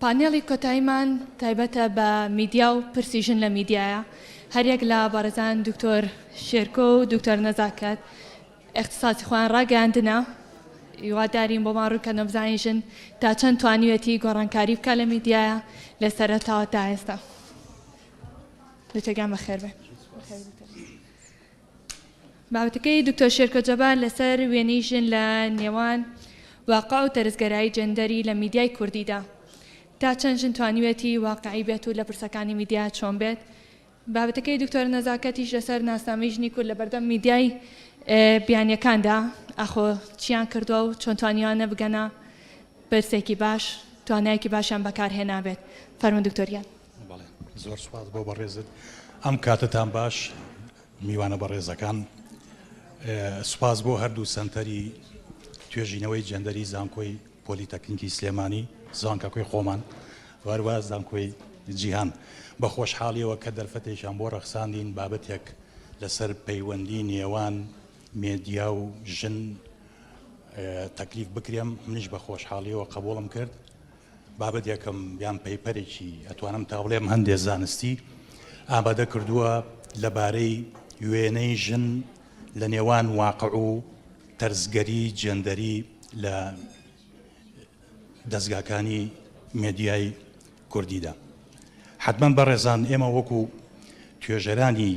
پانێڵی کۆتاییمان تایبەتە بە میدیا و پرسی ژن لە میدیایە. هەریەک لە بەڕێزان دکتۆر شێرکۆ و دکتۆر نەزاکەت ئیختیساسی خۆیان ڕاگەیاندنە. هیوادارین بۆمان ڕوونکەنەوە بزانین ژن تا چەند توانیویەتی گۆڕانکاری بکات لە میدیایە لە سەرەتاوە تا ئێستا. دکتۆر گیان بەخێربێ. بابەتەکەی دکتۆر شێرکۆ جەبار لەسەر وێنەی ژن لە نێوان واقع و تەرزگەرایی جێندەری لە میدیای کوردیدا. تا چەند ژن توانیوێتی واقعی بێت و لە پرسەکانی میدیا چۆن بێت؟ بابەتەکەی دکتۆر نەزاکەتیش لەسەر ناسنامەی ژنی کورد لەبەردەم میدیای بیانیەکاندا، ئاخۆ چیان کردووە و چۆن توانیویانە بگەنە پرسێکی باش، توانایەکی باشیان بەکارهێنابێت. فەرموون دکتۆر گیان. بەڵێ زۆر سوپاس بۆ بەڕێزت. ئەم کاتەتان باش میوانە بەڕێزەکان. سوپاس بۆ هەردوو سەنتەری توێژینەوەی جێندەری زانکۆی پۆلیتەکنیکی سلێمانی، زانکەکەی خۆمان و هەروەها زانکۆی جیهان. بە خۆشحاڵیەوە کە دەرفەتێکیان بۆ ڕەخساندین بابەتێک لەسەر پەیوەندی نێوان مێدیا و ژن تەکلیف بکرێم، منیش بە خۆشحاڵیەوە قبوڵم کرد. بابەتێکم یان پەیپەرێکی ئەتوانم تا بڵێم هەندێ زانستی ئامادە کردووە لەبارەی وێنەی ژن لە نێوان واقع و تەرزگەری جێندەری لە دەزگاکانی مێدیای کوردیدا. حەتمەن بەڕێزان ئێمە وەکو توێژەرانی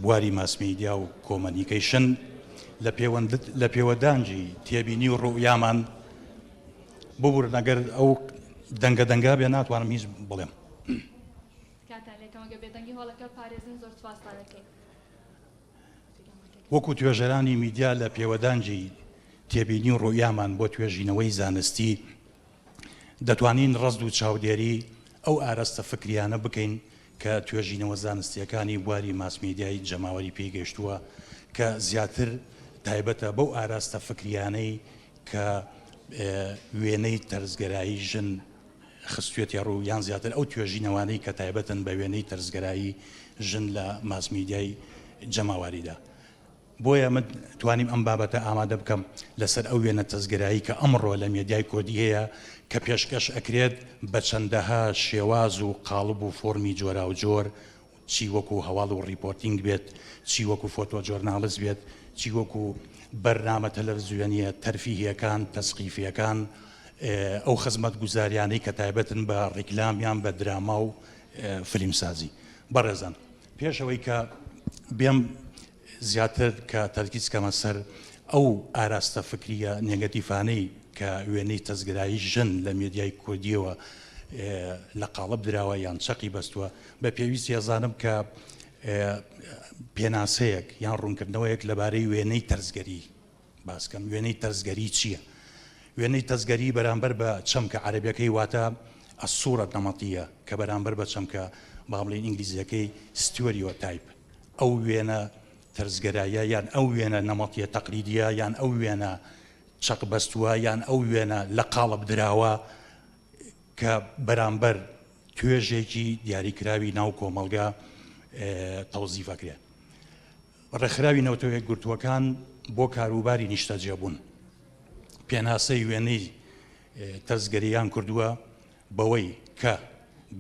بواری ماس میدیا و کۆمەنیکەیشن لە پێوەدانگی تێبینی و ڕوئیامان ببورن ئەگەر ئەو دەنگە دەنگا بێ ناتوانم هیچ بڵێم. تکاتان لێکەم ئەگەر بێدەنگی هۆڵەکە پارێزن زۆر سوپاستان ئەکەین. وەکو توێژەرانی میدیا لە پێوەدانگی تێبینی و ڕوئیامان بۆ توێژینەوەی زانستی دەتوانین ڕەسد و چاودێری ئەو ئاراستە فکریانە بکەین کە توێژینەوە زانستییەکانی بواری ماس میدیای جەماوەری پێی گەیشتووە کە زیاتر تایبەتە بەو ئاراستە فکریانەی کە وێنەی تەرزگەرایی ژن خستوێتە ڕوو یان زیاتر ئەو توێژینەوانەی کە تایبەتن بە وێنەی تەرزگەرایی ژن لە ماس میدیای جەماواریدا. بۆیە من توانیم ئەم بابەتە ئامادە بکەم لەسەر ئەو وێنە تەزگەرایی کە ئەمڕۆ لە مێدیای کوردی هەیە کە پێشکەش ئەکرێت بە چەندەها شێواز و قاڵب و فۆرمی جۆراوجۆر چی وەکو هەواڵ و reporting بێت، چی وەکو photojournalist بێت، چی وەکو بەرنامە تەلەفزیۆنییە تەرفیهیەکان، تەسقیفیەکان، ئەو خزمەتگوزاریانەی کە تایبەتن بە ڕیکلام یان بە دراما و فلیمسازی. بەڕێزان پێش ئەوەی کە بێم زیاتر کە تەرکیز کەمە سەر ئەو ئاراستە فکرییە نێگەتیفانەی کە وێنەی تەزگرایی ژن لە مێدیای کوردییەوە لە قاڵب دراوە یان چەقی بەستووە، بە پێویستی ئەزانم کە پێناسەیەک یان ڕوونکردنەوەیەک لەبارەی وێنەی تەرزگەری باس کەم. وێنەی تەرزگەری چییە؟ وێنەی تەزگەری بەرامبەر بە چەمکە عەرەبیەکەی واتە الصورە النمطیە کە بەرامبەر بە چەمکە با بڵێین ئینگلیزیەکەی stereotype ئەو وێنە تەرزگەرایە یان ئەو وێنە نەمەتیە تەقلیدیە یان ئەو وێنە چەقبەستووە یان ئەو وێنە لە قاڵب دراوە کە بەرامبەر توێژێکی دیاریکراوی ناو کۆمەڵگا تەوزیف ئەکرێ. ڕێکخراوی نەوتەوەیەکگرتووەکان بۆ کاروباری نیشتەجێبوون پێناسەی وێنەی تەزگەریان کردووە بەوەی کە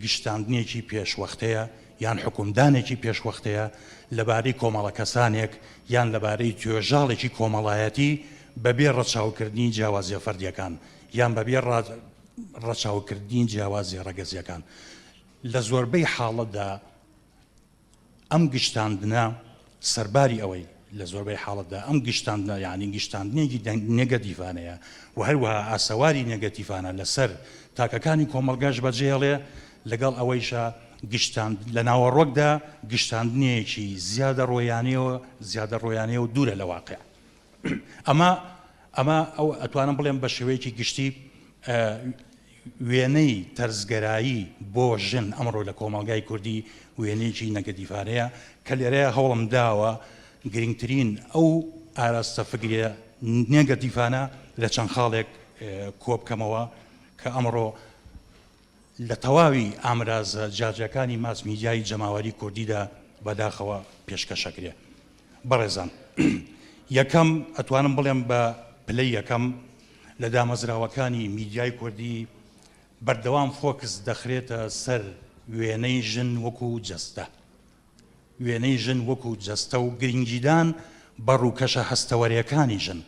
گشتاندنێکی پێشوەختەیە یان حوکمدانێکی پێشوەختەیە لەبارەی کۆمەڵە کەسانێک یان لەبارەی توێژاڵێکی کۆمەڵایەتی بەبێ ڕەچاوکردنی جیاوازیە فەردیەکان یان بەبێ ڕەچاوکردنی جیاوازیە ڕەگەزیەکان لە زۆربەی حاڵەتدا ئەم گشتاندنە سەرباری ئەوەی لە زۆربەی حاڵەتدا ئەم گشتاندنە یانی گشتاندنێکی نێگەتیڤانەیە و هەروەها ئاسەواری نێگەتیڤانە لەسەر تاکەکانی کۆمەڵگاش بەجێهێڵێ، لەگەڵ ئەوەیشا گشتاند لە ناوەڕۆکدا گشتاندنێکی زیادەڕۆیانەیەوە زیادەڕۆیانەیە و دوورە لە واقیع. ئەمە ئەمە ئەو ئەتوانم بڵێم بە شێوەیەکی گشتی وێنەی تەرزگەرایی بۆ ژن ئەمڕۆ لە کۆمەڵگای کوردی وێنەیەکی نەگەتیڤانەیە کە لێرەیە هەوڵم داوە گرنگترین ئەو ئاراستە فکریە نێگەتیڤانە لە چەند خاڵێک کۆبکەمەوە کە ئەمڕۆ لە تەواوی ئامرازە جیاجیاکانی ماس میدیای جەماوەری کوردیدا بەداخەوە پێشکەشەکرێ. بەڕێزان یەکەم ئەتوانم بڵێم بە پلەی یەکەم لە دامەزراوەکانی میدیای کوردی. بەردەوام فۆکس دەخرێتە سەر وێنەی ژن وەکو جەستە. وێنەی ژن وەکو جەستە و گرنگیدان بە ڕووکەشە هەستەوەرێکانی ژن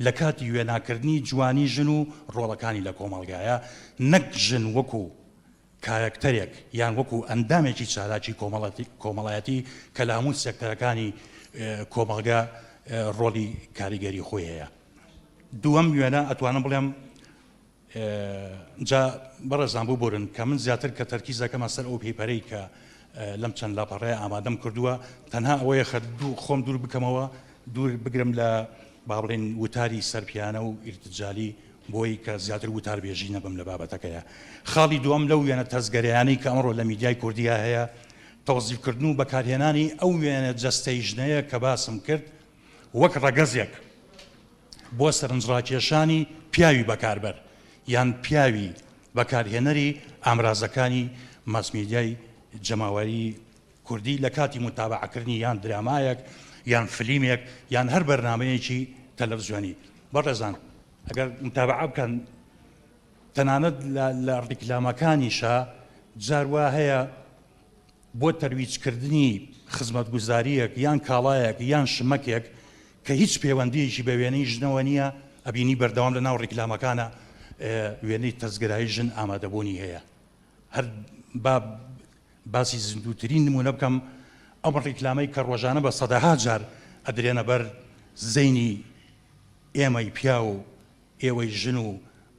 لە کاتی وێناکردنی جوانی ژن و ڕۆڵەکانی لە کۆمەڵگایە نەک ژن وەکو کارەکتەرێک یان وەکو ئەندامێکی چالاکی کۆمەڵایەتی کە لە هەموو سێکتەرەکانی کۆمەڵگا ڕۆڵی کاریگەری خۆی هەیە. دووەم وێنە ئەتوانم بڵێم جا بەڕێزان ببورن کە من زیاتر کە تەرکیز دەکەمە سەر ئەو paper ەی کە لەم چەند لاپەڕەیە ئامادەم کردووە تەنها ئەوەیە خە خۆم دوور بکەمەوە دوور بگرم لە با بڵێن وتاری سەرپیانە و ئیرتجالی بۆی کە زیاتر وتار بێژی نەبم لە بابەتەکەیە خاڵی دووەم لەو وێنە تەزگەرەیانەی کە ئەمڕۆ لە میدیای کوردیا هەیە تەوزیفکردن و بەکارهێنانی ئەو وێنە جەستەی ژنەیە کە باسم کرد وەک ڕەگەزێک بۆ سەرنجڕاکێشانی پیاوی بەکاربەر یان پیاوی بەکارهێنەری ئامرازەکانی ماسمیدیای جەماوەری کوردی لە کاتی موتابەعەکردنی یان درامایەک یان فلیمێک یان هەر بەرنامەیەکی تەلەفزیۆنی. بەڕێزان ئەگەر موتابەعە بکەن تەنانەت لە ڕیکلامەکانیشا جار وا هەیە بۆ تەرویجکردنی خزمەتگوزارییەک یان کاڵایەک یان شمەکێک کە هیچ پێوەندییەکی بە وێنەی ژنەوە نییە، ئەبینی بەردەوام لە ناو ڕیکلامەکانا وێنەی تەزگرایی ژن ئامادەبوونی هەیە. هەر با باسی زیندووترین نموونە بکەم، ئەم ڕیکلامەی کە ڕۆژانە بە سەدەها جار ئەدرێنە بەر زەینی ئێمەی پیاو و ئێوەی ژن و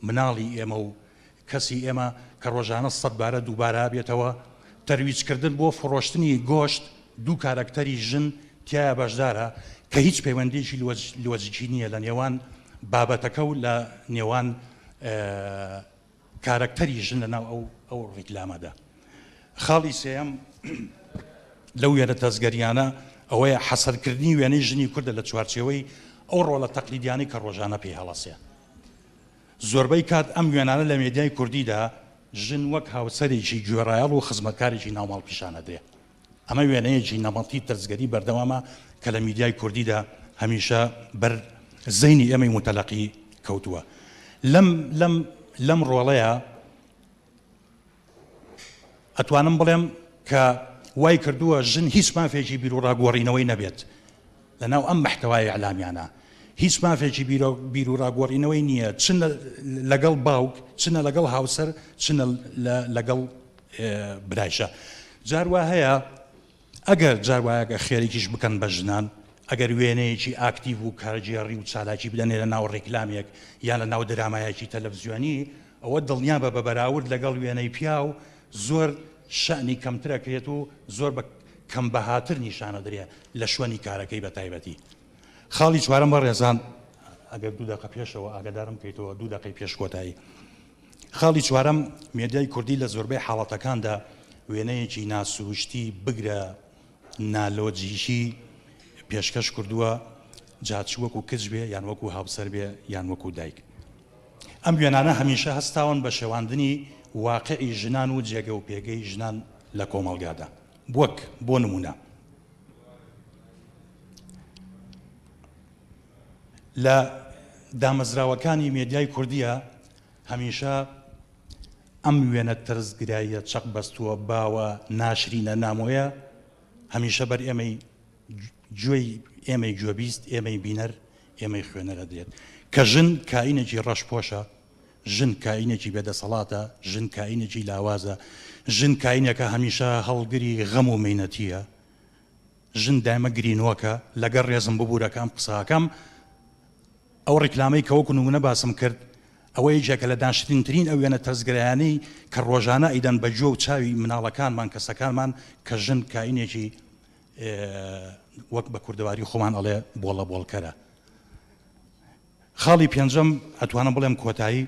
مناڵی ئێمە و کەسی ئێمە کە ڕۆژانە سەدبارە دووبارە ئەبێتەوە، تەرویج کردن بۆ فڕۆشتنی گۆشت دوو کارەکتەری ژن تیایا بەشدارە کە هیچ پەیوەندیەکی لۆجیکی نیە لە نێوان بابەتەکە و لە نێوان کارەکتەری ژن لە ناو ئەو ئەو ڕیکلامەدا. خاڵی سێیەم لەو وێنە تەزگەریانە ئەوەیە حەسەرکردنی وێنەی ژنی کوردە لە چوارچێوەی ئەو ڕۆڵە تەقلیدیانەی کە ڕۆژانە پێی هەڵەسێ. زۆربەی کات ئەم وێنانە لە مێدیای کوردیدا ژن وەک هاوسەرێکی گوێڕایەڵ و خزمەتکارێکی ناوماڵ پیشان ئەدرێ. ئەمە وێنەیەکی نەمەتی ترسگەری بەردەوامە کە لە میدیای کوردیدا هەمیشە بەر زەینی ئێمەی موتەلەقی کەوتووە. لەم لەم لەم ڕۆڵەیە ئەتوانم بڵێم کە وای کردووە ژن هیچ مافێکی بیروڕاگۆڕینەوەی نەبێت لەناو ئەم مەحتەوای ئیعلامیانە هیچ مافێکی بیروڕاگۆڕینەوەی نییە چ لەگەڵ باوک چ نە لەگەڵ هاوسەر چ نە لەگەڵ برایشە جار وا هەیە ئەگەر جار وایە گەر خێرێکیش بکەن بە ژنان ئەگەر وێنەیەکی ئاکتیڤ و کارگێڕی و چالاکی بدەنێ لە ناو ڕیکلامێک یان لە ناو درامایەکی تەلەفزیۆنی ئەوە دڵنیابە بە بەراورد لەگەڵ وێنەی پیاو زۆر شەئنی کەمتر ئەکرێت و زۆر بە کەم بەهاتر نیشانەدرێ لە شوێنی کارەکەی بە تایبەتی. خاڵی چوارەم بەڕێزان ئەگەر دوو دەقە پێشەوە ئاگادارم بکەیتەوە دوو دەقەی پێش کۆتایی. خاڵی چوارەم مێدیای کوردی لە زۆربەی حاڵەتەکاندا وێنەیەکی ناسروشتی بگرە نالۆجیکی پێشکەش کردووە جا چ وەکو کچ بێ یان وەکو هاوسەر بێ یان وەکو دایک. ئەم وێنانە هەمیشە هەستاون بە شێواندنی واقعی ژنان و جێگە و پێگەی ژنان لە کۆمەڵگادا. وەک بۆ نموونە لە دامەزراوەکانی مێدیای کوردییە هەمیشە ئەم وێنە ترسگراییە چەق بەستووە باوە ناشرینە نامۆیە هەمیشە بەر ئێمەی گوێی ئێمەی گوێبیست، ئێمەی بینەر، ئێمەی خوێنەر ئەدرێت. کە ژن کائینێکی ڕەش پۆشە، ژن کائینێکی بێ دەسەڵاتە، ژن کائینێکی لاوازە، ژن کائینێکە هەمیشە هەڵگری غەم و مەینەتییە، ژن دایمە گرینۆکە، لەگەر ڕێزم ببورە کە ئەم قسە ئەکەم، ئەو ڕیکلامەی کە وەکو نمونە باسم کرد، ئەوە یەکێکە لە ناشرینترین ئەو وێنە ترسگرایانەی کە ڕۆژانە ئەیدەن بە گوێ و چاوی مناڵەکانمان، کەسەکانمان کە ژن کائینێکی وەک بە کوردەواری خۆمان ئەڵێ بۆڵە بۆڵکەرە. خاڵی پێنجەم ئەتوانم بڵێم کۆتایی،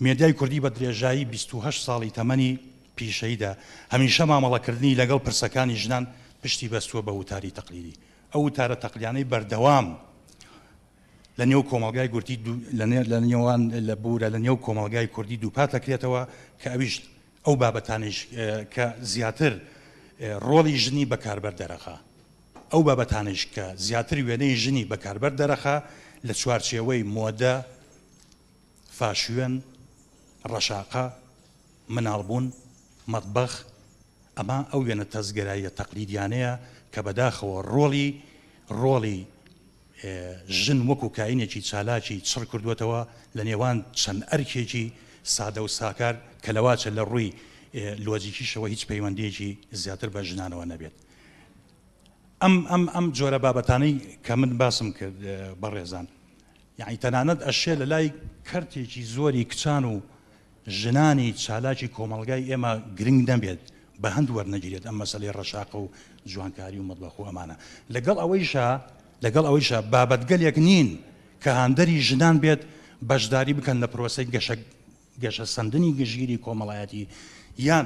مێدیای کوردی بە درێژایی 28 ساڵی تەمەنی پیشەییدا هەمیشە مامەڵەکردنی لەگەڵ پرسەکانی ژنان پشتی بەستووە بە وتاری تەقلیدی. ئەو وتارە تەقلیانەی بەردەوام لە نێو کۆمەڵگای گورتی لە نێوان لە بورە لە نێو کۆمەڵگای کوردی دووپات دەکرێتەوە کە ئەویش ئەو بابەتانەیش کە زیاتر ڕۆڵی ژنی بەکاربەر دەرەخا، ئەو بابەتانەیش کە زیاتر وێنەی ژنی بەکاربەر دەرەخا لە چوارچێوەی مۆدە، فاشیۆن، ڕەشاقە. مناڵبوون، مەتبەخ، ئەمە ئەو وێنە تەزگەراییە تەقلیدیانەیە کە بەداخەوە ڕۆڵی ڕۆڵی ژن وەکو کائینێکی چالاکی چڕ کردووەتەوە لە نێوان چەند ئەرکێکی سادە و ساکار کە لەواچە لە ڕووی لۆجیکیشەوە هیچ پەیوەندییەکی زیاتر بە ژنانەوە نەبێت. ئەم ئەم ئەم جۆرە بابەتانەی کە من باسم کرد بەڕێزان یەعنی تەنانەت ئەشێ لە لای کەرتێکی زۆری کچان و ژنانی چالاکی کۆمەڵگای ئێمە گرنگ نەبێت بە هەند وەرنەگیرێت ئەم مەسەلەی ڕەشاقە و جوانکاری و مەتبەخ و ئەمانە لەگەڵ ئەوەیشا لەگەڵ ئەوەیشا بابەتگەلێک نین کە هاندەری ژنان بێت بەشداری بکەن لە پرۆسەی گەشە گەشەسەندنی گشتگیری کۆمەڵایەتی یان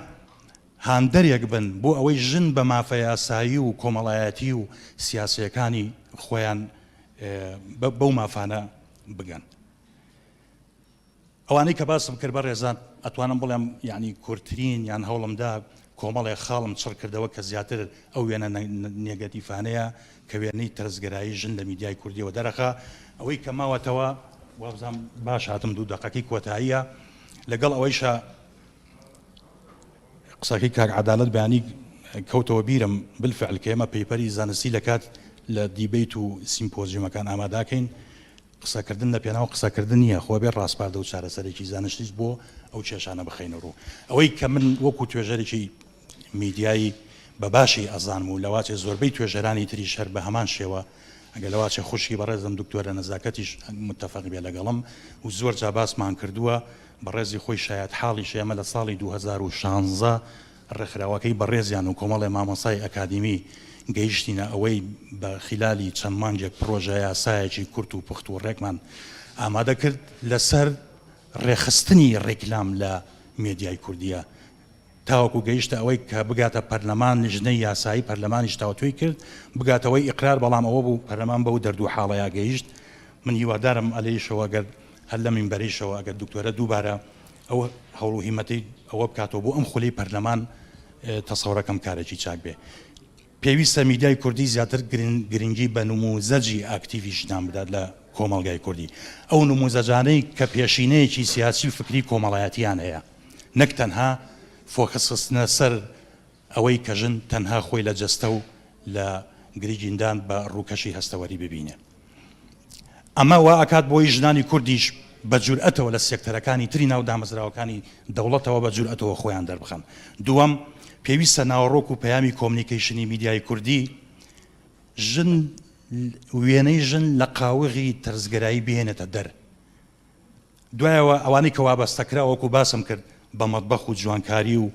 هاندەرێک بن بۆ ئەوەی ژن بە مافە یاسایی و کۆمەڵایەتی و سیاسییەکانی خۆیان بەو مافانە بگەن. ئەوانەی کە باسم کرد بەڕێزان ئەتوانم بڵێم یانی کورتترین یان هەوڵمدا کۆمەڵێک خاڵم چڕ کردەوە کە زیاتر ئەو وێنە نێگەتیفانەیە کە وێنەی ترسگەرایی ژن لە میدیای کوردیەوە دەرەخا ئەوەی کە ماوەتەوە وابزانم باش هاتم دوو دەقەکەی کۆتاییە لەگەڵ ئەوەیشا قسەکەی کاک عەدالەت بەیانی کەوتەوە بیرم بالفعل کە ئێمە paper ی زانستی لە کات لە debate و سیمپۆزیومەکان ئاماداکەین قسەکردن لە پێناو قسەکردن نییە، خۆ ئەبێ ڕاسپاردە و چارەسەرێکی زانستیش بۆ ئەو کێشانە بخەینە ڕوو. ئەوەی کە من وەکوو توێژەرێکی میدیایی بە باشی ئەزانم و لەواچێ زۆربەی توێژەرانی تریش هەر بە هەمان شێوە، ئەگەر لەواچێ خوشکی بەڕێزم دکتۆرە نەزاکەتیش متەفەق بێ لەگەڵم و زۆر جا باسمان کردووە، بەڕێزی خۆی شایەتحاڵیشە ئێمە لە ساڵی 2016 ڕێکخراوەکەی بەڕێزیان و کۆمەڵێ مامۆستای ئەکادیمی گەیشتینە ئەوەی بە خیلالی چەند مانگێک پڕۆژە یاسایەکی کورت و پوخت و ڕێکمان ئامادە کرد لەسەر ڕێکخستنی ڕیکلام لە مێدیای کوردیە تاوەکو گەیشتە ئەوەی کە بگاتە پەرلەمان لیژنەی یاسایی پەرلەمانیش تاوتوێی کرد بگاتەوەی ئیقرار بەڵام ئەوە بوو پەرلەمان بەو دەرد و حاڵەیا گەیشت من هیوادارم ئەلێیشەوە گەر هەر لەم مینبەرەیشەوە ئەگەر دکتۆرە دووبارە ئەو هەوڵ و هیمەتەی ئەوە بکاتەوە بۆ ئەم خولەی پەرلەمان تەسەورەکەم کارێکی چاک بێ. پێویستە میدیای کوردی زیاتر گرنگی بە نموزەجی ئاکتیڤی ژنان بدات لە کۆمەڵگای کوردی، ئەو نموزەجانەی کە پێشینەیەکی سیاسی و فکری کۆمەڵایەتیان هەیە، نەک تەنها focus خستنە سەر ئەوەی کە ژن تەنها خۆی لە جەستە و لە گرنگیدان بە ڕووکەشی هەستەوەری ببینێ. ئەمە وا ئەکات بۆی ژنانی کوردیش بە جورئەتەوە لە سێکتەرەکانی تری ناو دامەزراوەکانی دەوڵەتەوە بە جورئەتەوە خۆیان دەربخەن. دووەم، پێویستە ناوەڕۆک و پەیامی communication ی میدیای کوردی ژن وێنەی ژن لە قاوغی ترسگەرایی بهێنێتە دەر. دوایەوە ئەوانەی کە وابەستەکراو وەکو باسم کرد بە مەتبەخ و جوانکاری و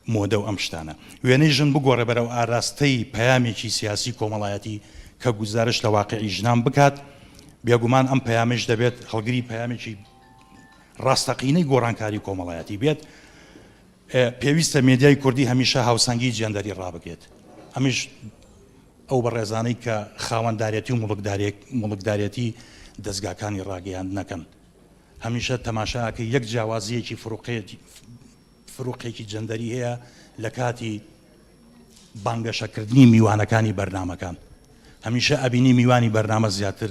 مۆدە و ئەم شتانە. وێنەی ژن بگۆڕێ بەرەو ئاراستەی پەیامێکی سیاسی کۆمەڵایەتی کە گوزارشت لە واقیعی ژنان بکات، بێگومان ئەم پەیامەیش دەبێت هەڵگری پەیامێکی ڕاستەقینەی گۆڕانکاری کۆمەڵایەتی بێت. پێویستە مێدیای کوردی هەمیشە هاوسەنگی جێندەری ڕابگرێت، ئەمیش ئەو بەڕێزانەی کە خاوەندارێتی و موڵکدارێتی دەزگاکانی ڕاگەیاندنەکەن هەمیشە تەماشا ئەکەی یەک جیاوازییەکی فروقێکی جەندەری هەیە لە کاتی بانگەشەکردنی میوانەکانی بەرنامەکان هەمیشە ئەبینی میوانی بەرنامە زیاتر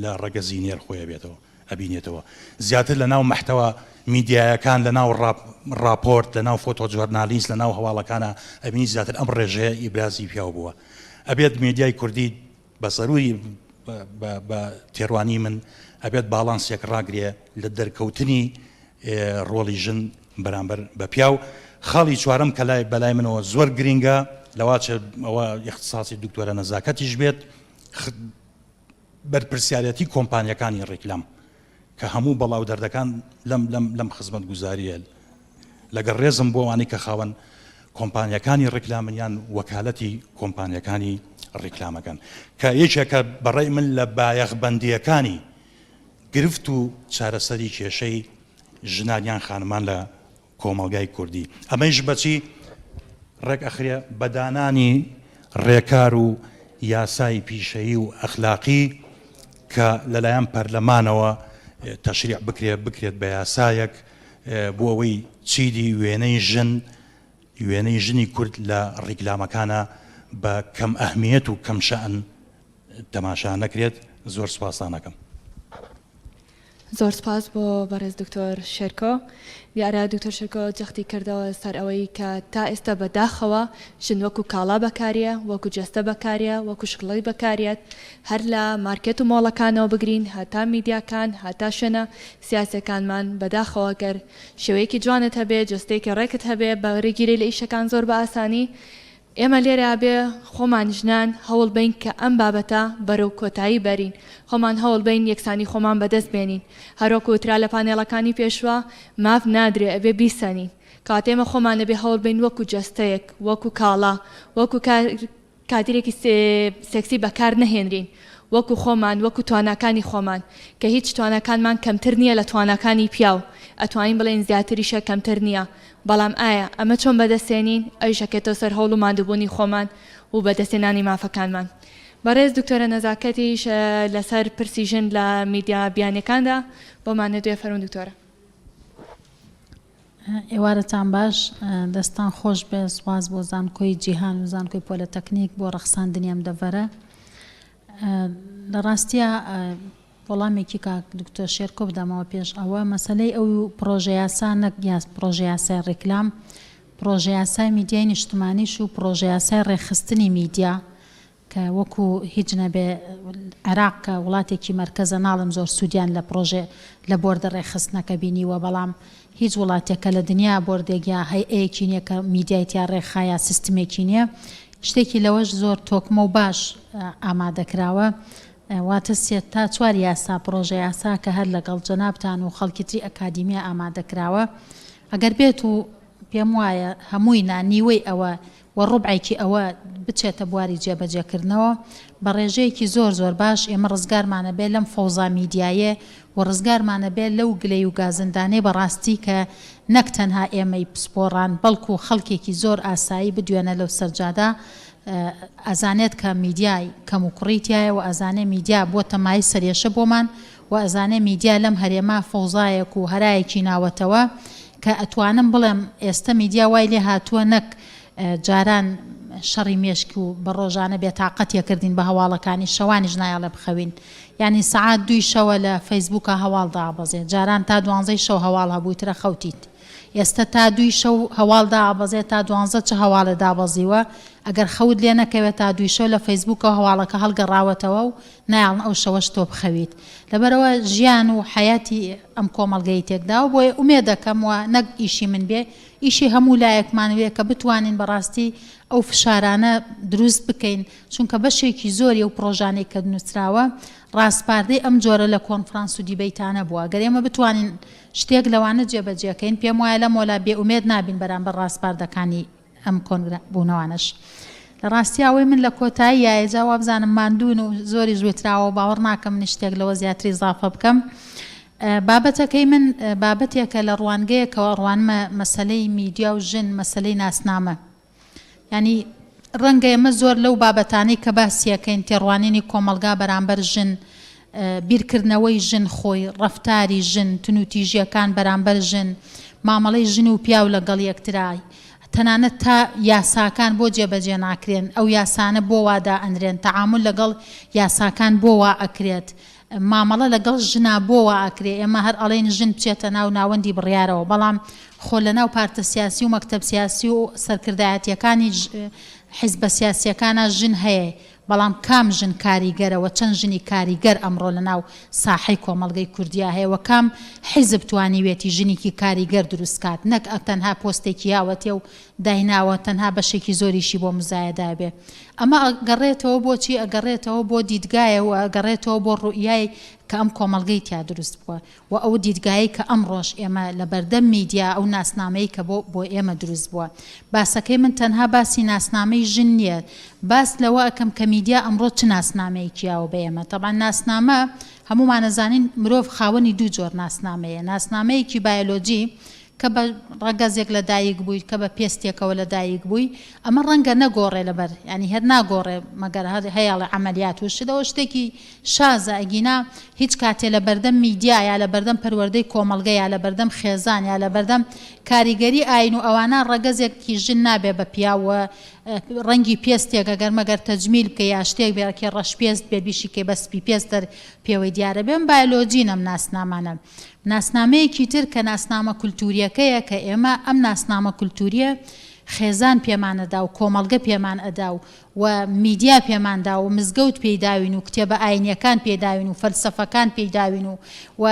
لە ڕەگەزی نێر خۆی ئەبێتەوە ئەبینێتەوە زیاتر لە ناو مەحتەوا میدیایەکان لە ناو ڕاپۆرت لە ناو photojournalist لە ناو هەواڵەکانە ئەبینی زیاتر ئەم ڕێژەیە ئیبرازی پیاو بووە ئەبێت مێدیای کوردی بە زەروری بە تێڕوانی من ئەبێت باڵانسێک ڕاگرێ لە دەرکەوتنی ڕۆڵی ژن بەرامبەر بە پیاو. خاڵی چوارەم کە لای بەلای منەوە زۆر گرینگە لەواچێ ئەوە ئیختساسی دکتۆرە نەزاکەتیش بێت بەرپرسیارەتی کۆمپانیەکانی ڕیکلام کە هەموو بەڵا و دەردەکان لەم لەم لەم خزمەتگوزارییە لەگەڵ ڕێزم بۆ ئەوانەی کە خاوەن کۆمپانیەکانی ڕیکلامن یان وەکالەتی کۆمپانیەکانی ڕیکلامەکەن کە یەکێکە بەڕای من لە بایەخبەندییەکانی گرفت و چارەسەری کێشەی ژنان یان خانمان لە کۆمەڵگای کوردی. ئەمەیش بەچی ڕێک ئەخرێ؟ بە دانانی ڕێکار و یاسای پیشەیی و ئەخلاقی کە لەلایەن پەرلەمانەوە تەشریع بکرێ، بکرێت بە یاسایەک بۆ ئەوەی چیدی وێنەی ژن، وێنەی ژنی کورد لە ڕیکلامەکانا بە کەم ئەهمیەت و کەم شەئن تەماشا نەکرێت. زۆر سوپاستان ئەکەم. زۆر سوپاس بۆ بەڕێز دکتۆر شێرکۆ. دیارە دکتۆر شێرکۆ جەختی کردەوە سەر ئەوەی کە تا ئێستا بە داخەوە ژن وەکو کاڵا بەکاریە، وەکو جەستە بەکاریە، وەکو شکڵی بەکاریەت، هەر لە مارکێت و مۆڵەکانەوە بگرین هەتا میدیاکان هەتا شوێنە سیاسیەکانمان، بەداخەوە گەر شێوەیەکی جوانت هەبێ، جەستەیەکی ڕێکت هەبێ بەرگیرەی لە ئیشەکان زۆر بە ئاسانی، ئێمە لێرە ئەبێ خۆمان ژنان هەوڵ بەین کە ئەم بابەتە بەرەو کۆتایی بەرین، خۆمان هەوڵ بەین یەکسانی خۆمان بەدەست بێنین، هەروەک وترا لە پانێڵەکانی پێشوە ماف نادرێ ئەبێ بیسەنین، کەواتە ئێمە خۆمان ئەبێ هەوڵ بەین وەکو جەستەیەک، وەکو کاڵا، وەکو کادیرێکی سێکسی بەکار نەهێنرین، وەکو خۆمان، وەکو تواناکانی خۆمان، کە هیچ تواناکانمان کەمتر نییە لە تواناکانی پیاو، ئەتوانین بڵێین زیاتریشە کەمتر نییە، بەڵام ئایا ئەمە چۆن بەدەستێنین، ئەویش ئەکەێتەوە سەر هەوڵ و ماندووبوونی خۆمان و بەدەستهێنانی مافەکانمان. بەڕێز دکتۆرە نەزاکەتیش لەسەر پرسی ژن لە میدیا بیانیەکاندا بۆمان نەدوێ، فەرموون دکتۆرە. ئێوارەتان باش دەستان خۆش بێ سوپاس بۆ زانکۆی جیهان و زانکۆی پۆلەتەکنیک بۆ ڕەخساندنی ئەم دەڤەرە لە ڕاستیا وەڵامێکی کاک دکتۆر شێرکۆ بدەمەوە پێش ئەوە مەسەلەی ئەو پڕۆژە یاسا نەک یاس پڕۆژە یاسای ڕیکلام پڕۆژە یاسای میدیای نیشتمانیش و پڕۆژە یاسای ڕێکخستنی میدیا کە وەکو هیچ نەبێ عێراق کە وڵاتێکی مەرکەزە ناڵێم زۆر سوودیان لە پڕۆژە لە بۆردە ڕێکخستنەکە بینیوە بەڵام هیچ وڵاتێک کە لە دنیا بۆردێک یا هەیئەیەکی نیە کە میدیای تیا ڕێکخا یا سیستمێکی نیە شتێکی لەوەش زۆر تۆکمە و باش ئامادەکراوە واتە سێ تا چوار یاسا پڕۆژە یاسا کە هەر لەگەڵ جەنابتان و خەڵکی تری ئەکادیمیا ئامادە کراوە ئەگەر بێت و پێم وایە هەمووی نا نیوەی ئەوە و ڕوبعێکی ئەوە بچێتە بواری جێبەجێکردنەوە بە ڕێژەیەکی زۆر زۆر باش ئێمە ڕزگارمانە بێ لەم فەوزا میدیایێ و ڕزگارمانە بێ لەو گلەی و گازندانەی بەڕاستی کە نەک تەنها ئێمەی پسپۆڕان بەڵکو خەڵکێکی زۆر ئاسایی بدوێنە لەو سەرجادە ئەزانێت کە میدیای کەموکوڕی تیایە و ئەزانێ میدیا بۆتە مایەی سەرێشە بۆمان و ئەزانێ میدیا لەم هەرێمە فەوزایەک و هەرایەکی ناوەتەوە کە ئەتوانم بڵێم ئێستە میدیا وای لێ هاتووە نەک جاران شەڕی مێشک و بە ڕۆژانە بێتاقەتیە کردین بە هەواڵەکانی شەوانیش نایەڵێ بخەوین یانی سەعات دووی شەوە لە فەیسبووکا هەواڵ دابەزێ جاران تا دوانزەی شەو هەواڵ هەبوو ترە خەوتیت ئێستە تا دووی شەو هەواڵ دابەزێ تا دوانزە چ هەواڵێ دابەزیوە ئەگەر خەوت لێ نەکەوێت تا دووی شەو لە فەیسبووکەوە هەواڵەکە هەڵگەڕاوەتەوە و نایەڵن ئەو شەوەش تۆ بخەویت لەبەرئەوە ژیان و حەیاتی ئەم کۆمەڵگەی تێکداوە بۆیە ئومێدەکەم و نەک ئیشی من بێ ئیشی هەموو لایەکمان بێ کە بتوانین بەڕاستی ئەو فشارانە دروست بکەین چونکە بەشێکی زۆری ئەو پڕۆژانەی کە نووسراوە ڕاسپاردەی ئەم جۆرە لە کۆنفرانس و دیبەیتانە بووە گەر ئێمە بتوانین شتێک لەوانە جێبەجێکەین پێم وایە لەمۆلا بێ ئومێد نابین بەرامبەر ڕاسپاردەکانی ئەم کۆنگرە بوونەوانەش. لە ڕاستیا ئەوەی من لە کۆتایی یایە جا وابزانم ماندوون و زۆریش وتراوە و باوەڕ ناکەم منیش شتێک لەوە زیاتر ئیزافە بکەم. بابەتەکەی من بابەتێکە لە ڕوانگەیەکەوە ڕوانمە مەسەلەی میدیا و ژن، مەسەلەی ناسنامە. یانی ڕەنگە ئێمە زۆر لەو بابەتانەی کە باسیەکەین تێڕوانینی کۆمەڵگا بەرامبەر ژن، بیرکردنەوەی ژن خۆی، ڕەفتاری ژن، تونوتیژیەکان بەرامبەر ژن، مامەڵەی ژن و پیاو لەگەڵ یەکترا، تەنانەت تا یاساکان بۆ جێبەجێ ناکرێن، ئەو یاسانە بۆ وا دائەنرێن، تەعامول لەگەڵ یاساکان بۆ وا ئەکرێت، مامەڵە لەگەڵ ژنا بۆ وا ئەکرێ، ئێمە هەر ئەڵێین ژن بچێتە ناو ناوەندی بڕیارەوە، بەڵام خۆ لەناو پارتە سیاسی و مەکتەب سیاسی و سەرکردایەتیەکانی حیزبە سیاسیەکانا ژن هەیە، بەڵام کام ژن کاریگەرە وە چەند ژنی کاریگەر ئەمڕۆ لەناو ساحەی کۆمەڵگەی کوردیا هەیە وە کام حیزب توانیوێتی ژنیکی کاریگەر دروست کات نەک تەنها پۆستێکی یاوەتێ و دایناوە تەنها بەشێکی زۆریشی بۆ مزایەدە بێ ئەمە ئەگەڕێتەوە بۆ چی ئەگەڕێتەوە بۆ دیدگایە و ئەگەڕێتەوە بۆ ڕوئیای کە ئەم کۆمەڵگەی تیا دروست بووە و ئەو دیدگایەی کە ئەمڕۆش ئێمە لە بەردەم میدیا ئەو ناسنامەی کە بۆ بۆ ئێمە دروست بووە. باسەکەی من تەنها باسی ناسنامەی ژن نییە، باس لەوە ئەکەم کە میدیا ئەمڕۆ چ ناسنامەیەکی یاوە بە ئێمە. تەبعەن ناسنامە هەموومان ئەزانین مرۆڤ خاوەنی دوو جۆر ناسنامەیە، ناسنامەیەکی بایۆلۆجی کە بە ڕەگەزێک لە دایک بووی، کە بە پێستێکەوە لە دایک بووی، ئەمە ڕەنگە نەگۆڕێ لەبەر، یانی هەر ناگۆڕێ مەگەر هەر هەیەڵێ عەمەلیات و شت، ئەوە شتێکی شازە، ئەگینا هیچ کاتێ لە بەردەم میدیا یا لە بەردەم پەروەردەی کۆمەڵگە یا لە بەردەم خێزان یا لە بەردەم کاریگەری ئاین و ئەوانە ڕەگەزێکی ژن نابێ بە پیاو و. ڕەنگی پێستێک ئەگەر مەگەر تەجمیل بکەی یا شتێک بێ کێ ڕەش پێست بێت بیشی کەی بە سپی پێست دەر پێوەی دیارە بێم بایۆلۆجین ئەم ناسنامانە. ناسنامەیەکی تر کە ناسنامە کولتوورییەکەیە کە ئێمە ئەم ناسنامە کولتوورییە خێزان پێمان ئەدا و کۆمەڵگە پێمان ئەدا و و میدیا پێمان دا و مزگەوت پێی داوین و کتێبە ئاینیەکان پێی داوین و فەلسەفەکان پێی داوین و و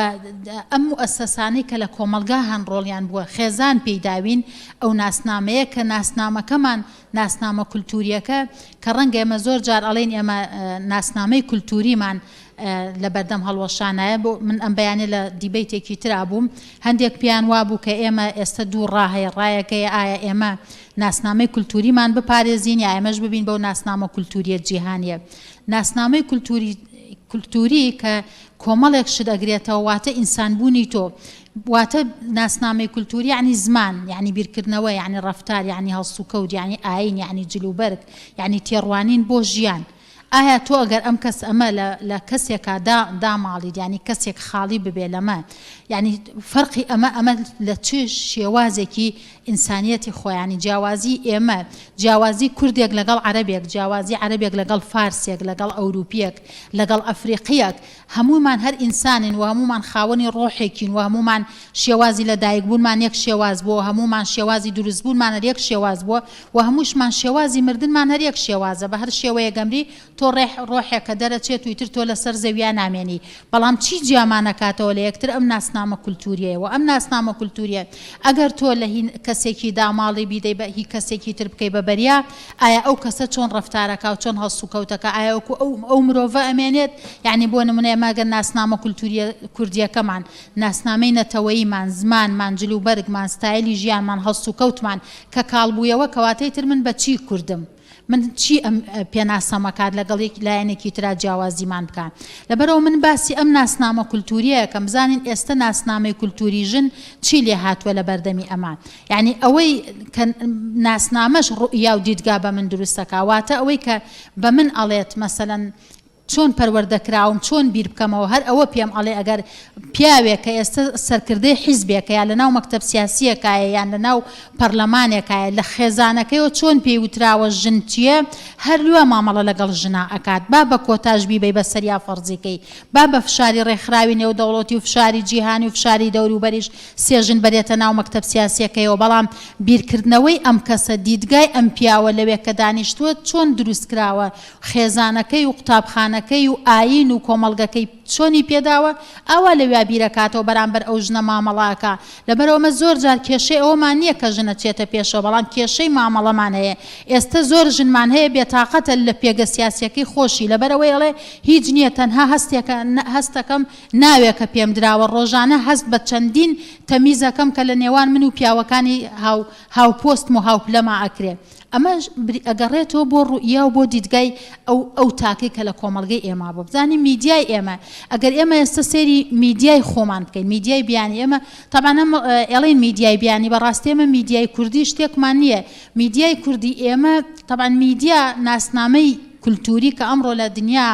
ئەم موئەسەسانەی کە لە کۆمەڵگا هەن ڕۆڵیان بووە خێزان پێی داوین ئەو ناسنامەیە کە ناسنامەکەمان ناسنامە کولتووریەکە کە ڕەنگە ئێمە زۆر جار ئەڵێین ئێمە ناسنامەی کولتووریمان لە بەردەم هەڵوەشانایە بۆ من ئەم بەیانە لە دیبەیتێکی ترا بووم هەندێک پێیان وابوو کە ئێمە ئێستا دوو ڕا هەیە ڕایەکەیە ئایا ئێمە ناسنامەی کولتووریمان بپارێزین یا ئێمەش ببین بەو ناسنامە کولتووریە جیهانیە ناسنامەی کولتووری کولتووری کە کۆمەڵێک شت ئەگرێتەوە واتە ئینسانبوونی تۆ واتە ناسنامەی کولتووری یعنی زمان یعنی بیرکردنەوە یعنی ڕەفتار یعنی هەڵسوکەوت یعنی ئایین یعنی جلوبەرگ یعنی تێڕوانین بۆ ژیان ئایا تۆ ئەگەر ئەم کەس ئەمە لە لە کەسێکا دا داماڵیت یانی کەسێک خاڵی ببێ لەمە یانی فەرقی ئەمە ئەمە لە چ شێوازێکی ئینسانیەتی خۆیانی جیاوازی ئێمە جیاوازی کوردێک لەگەڵ عەرەبێک جیاوازی عەرەبێک لەگەڵ فارسێک لەگەڵ ئەوروپیەک لەگەڵ ئەفریقیەک هەموومان هەر ئینسانین و هەموومان خاوەنی ڕۆحێکین و هەموومان شێوازی لە دایک بوونمان یەک شێواز بووە و هەموومان شێوازی دروست بوونمان هەر یەک شێواز بووە و هەمووشمان شێوازی مردنمان هەر یەک شێوازە بە هەر شێوەیەک ئەمری تۆ ڕێح ڕۆحێکە دەرەچێت و ئیتر تۆ لەسەر زەویا نامێنی بەڵام چی جیامان ئەکاتەوە لە یەکتر ئەم ناسنامە کولتووریەیە وە ئەم ناسنامە کولتووریە ئەگەر تۆ لە هی کەسێکی داماڵی بیدەی بە هی کەسێکی تر بکەی بە بەریا ئایا ئەو کەسە چۆن ڕەفتارەکا و چۆن هەڵسوکەوتەکا ئایا وەکو ئەو ئەو مرۆڤە ئەمێنێت یانی بۆ نمونە ئێمە گەر ناسنامە کولتوریە کوردیەکەمان ناسنامەی نەتەوەییمان زمانمان جل و بەرگمان ستایلی ژیانمان هەڵسوکەوتمان کە کاڵ بوویەوە کەواتە ئیتر من بە چی کوردم من چی ئەم پێناسەم ئەکات لەگەڵ یەک لایەنێکی ترا جیاوازیمان بکا لەبەرئەوە من باسی ئەم ناسنامە کولتوریە ئەکەم بزانین ئێستە ناسنامەی کولتوری ژن چی لێ هاتووە لە بەردەمی ئەمە یانی ئەوەی کە ناسنامەش ڕوئیا و دیدگا بە من دروست ئەکا واتە ئەوەی کە بە من ئەڵێت مەسەلەن چۆن پەروەردە کراوم چۆن بیر بکەمەوە هەر ئەوە پێم ئەڵێ ئەگەر پیاوێک کە ئێستە سەرکردەی حیزبێکە یا لەناو مەکتەب سیاسیەکایە یان لەناو پەرلەمانێکایە لە خێزانەکەیەوە چۆن پێی وتراوە ژن چیە هەر لوا مامەڵە لەگەڵ ژنا ئەکات با بە کۆتاش بیبەی بەسەریا فەرزی کەی با بە فشاری ڕێکخراوی نێودەوڵەتی و فشاری جیهانی و فشاری دەوروبەریش سێ ژن بەرێتە ناو مەکتەب سیاسیەکەیەوە بەڵام بیرکردنەوەی ئەم کەسە دیدگای ئەم پیاوە لەوێ کە دانیشتووە چۆن دروست کراوە خێزانەکەی و قوتابخانەکەی و ئایین و کۆمەڵگەکەی چۆنی پێداوە ئاوا لەویا بیرەکاتەوە بەرامبەر ئەو ژنە مامەڵە ئەکا لەبەرئەوە ئەمە زۆر جار کێشەی ئەوەمان نیە کە ژن ئەچێتە پێشەوە بەڵام کێشەی مامەڵەمان هەیە ئێستە زۆر ژنمان هەیە بێتاقەتە لە پێگە سیاسیەکەی خۆشی لەبەرئەوەی ئەڵێ هیچ نیە تەنها هەستێکە هەستەکەم ناوێکە پێم دراوە ڕۆژانە هەست بە چەندین تەمیز ئەکەم کە لە نێوان من و پیاوەکانی هاو هاوپۆستم و هاوپلەما ئەکرێ ئەمەش ئەگەڕێتەوە بۆ ڕوئیا و بۆ دیدگای ئەو ئەو تاکەی کە لە کۆمەڵگەی ئێمە بوو بزانین میدیای ئێمە ئەگەر ئێمە ئێستا سەیری میدیای خۆمان بکەین میدیای بیانی ئێمە تەبعەن ئەم ئێڵێین میدیای بیانی بەڕاستی ئێمە میدیای کوردی شتێکمان نییە میدیای کوردی ئێمە تەبعەن میدیا ناسنامەی کولتووری کە ئەمڕۆ لە دنیا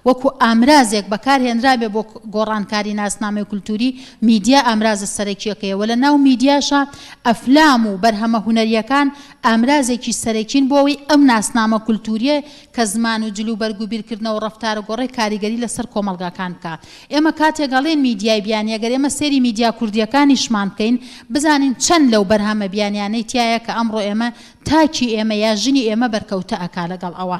وەکو ئامرازێک بەکار هێنرابێ بۆ گۆڕانکاری ناسنامەی کولتووری، میدیا ئامرازە سەرەکییەکەیە و لە ناو میدیاشا ئەفلام و بەرهەمە هونەرییەکان ئامرازێکی سەرەکین بۆ ئەوەی ئەم ناسنامە کولتوورییە کە زمان و جل و بەرگ و بیرکردنەوە و ڕەفتارە گۆڕێ کاریگەری لە سەر کۆمەڵگاکان بکا. ئێمە کاتێک ئەڵێین میدیای بیانی ئەگەر ئێمە سەیری میدیا کوردییەکانیشمان بکەین بزانین چەند لەو بەرهەمە بیانیانەی تیایە کە ئەمڕۆ ئێمە تاکی ئێمە یا ژنی ئێمە بەرکەوتە ئەکا لەگەڵ ئەوە.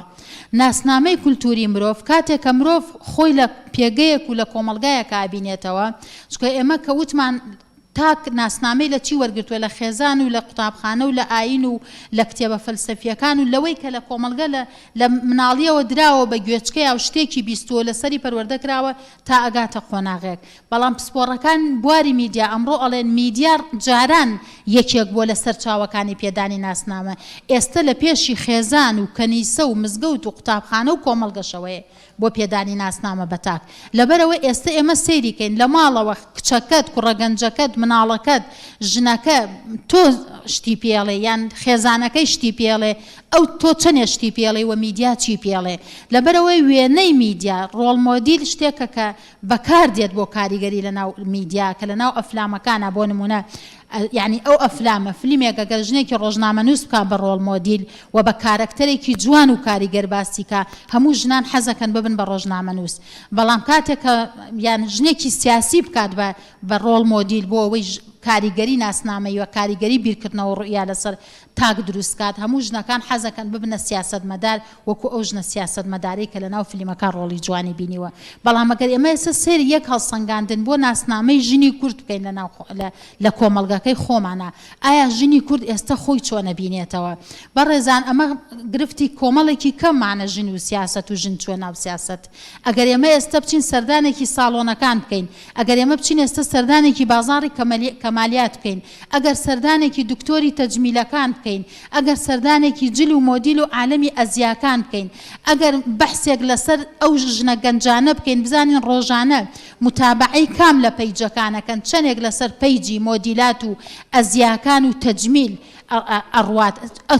ناسنامەی کولتووری مرۆڤ، کاتێک کە مرۆڤ خۆی لە پێگەیەک و لە کۆمەڵگایەکا ئەبینێتەوە، چونکە ئێمە کە وتمان تاک ناسنامەی لە چی وەرگرتووە، لە خێزان و لە قوتابخانە و لە ئایین و لە کتێبە فەلسەفییەکان و لەوەی کە لە کۆمەڵگە لە لە مناڵییەوە دراوە بە گوێچکەیا و شتێکی بیستووە و لەسەری پەروەردە کراوە تا ئەگاتە قۆناغێک. بەڵام پسپۆڕەکان بواری میدیا ئەمڕۆ ئەڵێن میدیا جاران یەکێک بووە لە سەرچاوەکانی پێدانی ناسنامە، ئێستە لە پێشی خێزان و کەنیسە و مزگەوت و قوتابخانە و کۆمەڵگەشەوەیە بۆ پێدانی ناسنامە بە تاک. لەبەرئەوە ئێستە ئێمە سەیری کەین لە ماڵەوە کچەکەت، کوڕە گەنجەکەت، مناڵەکەت، ژنەکە تۆ شتی پێڵێ یان خێزانەکەی شتی پێڵێ ئەو تۆ چەنێ شتی پێڵێی و میدیا چی پێڵێ. لەبەرئەوەی وێنەی میدیا، role model شتێکە کە بەکار دێت بۆ کاریگەری لە ناو میدیا کە لە ناو ئەفلامەکانا بۆ نمونە. یانی ئەو ئەفلامە فلیمێک ئەگەر ژنێکی ڕۆژنامەنووس بکا بە ڕۆڵ مۆدیل و بە کارەکتەرێکی جوان و کاریگەر باسی کا هەموو ژنان حەزەکەن ببن بە ڕۆژنامەنووس بەڵام کاتێک کە یان ژنێکی سیاسی بکات بە بە ڕۆڵ مۆدیل بۆ ئەوەی کاریگەری ناسنامەیی و کاریگەری بیرکردنەوە ڕوئیا لەسەر تاک دروست کات هەموو ژنەکان حەزەکەن ببنە سیاسەتمەدار وەکو ئەو ژنە سیاسەتمەدارەی کە لەناو فلیمەکە ڕۆڵی جوانی بینیوە بەڵام ئەگەر ئێمە ئێستا سەیری یەک هەڵسەنگاندن بۆ ناسنامەی ژنی کورد بکەین لەناو لە کۆمەڵگەکەی خۆمانا ئایا ژنی کورد ئێستا خۆی چۆن ئەبینێتەوە؟ بەڕێزان ئەمە گرفتی کۆمەڵێکی کەممانە ژن و سیاسەت و ژن چووە ناو سیاسەت. ئەگەر ئێمە ئێستا بچین سەردانێکی ساڵۆنەکان بکەین، ئەگەر ئێمە بچین ئێستا سەردانێکی بازاڕی کەمالیات بکەین، ئەگەر سەردانێکی دکتۆری تەجمیلەکان بکەین، ئەگەر سەردانێکی جل و مۆدیل و عالەمی ئەزیاکان بکەین، ئەگەر بەحسێک لەسەر ئەو ژنە گەنجانە بکەین بزانین ڕۆژانە موتابەعەی کام لە پەیجەکان ئەکەن چەنێک لەسەر پەیجی مۆدیلات و ئەزیاکان و تەجمیل ئەڕوات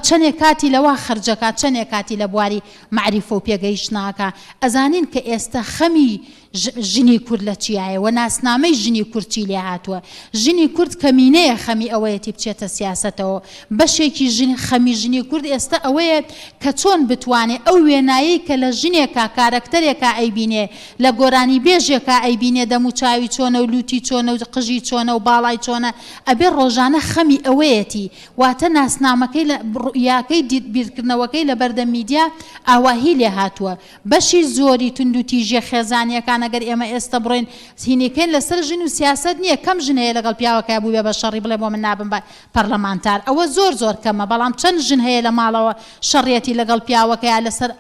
چەنێک کاتی لەوە خەرجەکا چەنێک کاتی لە بواری مەعریفە و پێگەیشتنا ئەکا ئەزانین کە ئێستە خەمی ژنی کورد لە چیایە و ناسنامەی ژنی کورد چی لێ هاتووە ژنی کورد کەمینەیە خەمی ئەوەیەتی بچێتە سیاسەتەوە بەشێکی ژن خەمی ژنی کورد ئێستە ئەوەیە کە چۆن بتوانێ ئەو وێنایەی کە لە ژنێکا کارەکتەرێکا ئەیبینێ لە گۆرانیبێژێکا ئەیبینێ دەموچاوی چۆنە و لوتی چۆنە و قژی چۆنە و باڵای چۆنە ئەبێ ڕۆژانە خەمی ئەوەیەتی واتە ناسنامەکەی لە ڕوئیاکەی بیرکردنەوەکەی لەبەردەم میدیا ئاواهی لێ هاتووە بەشی زۆری توندوتیژیە خێزانیەکان ئەگەر ئێمە ئێستە بڕۆین هینیکەین لەسەر ژن و سیاسەت نیە کەم ژن هەیە لەگەڵ پیاوەکەیا بوبێ بە شەڕی بڵێ بۆ من نابم بە پەرلەمانتار ئەوە زۆر زۆر کەمە بەڵام چەند ژن هەیە لە ماڵەوە شەڕیەتی لەگەڵ پیاوەکەیا لەسەر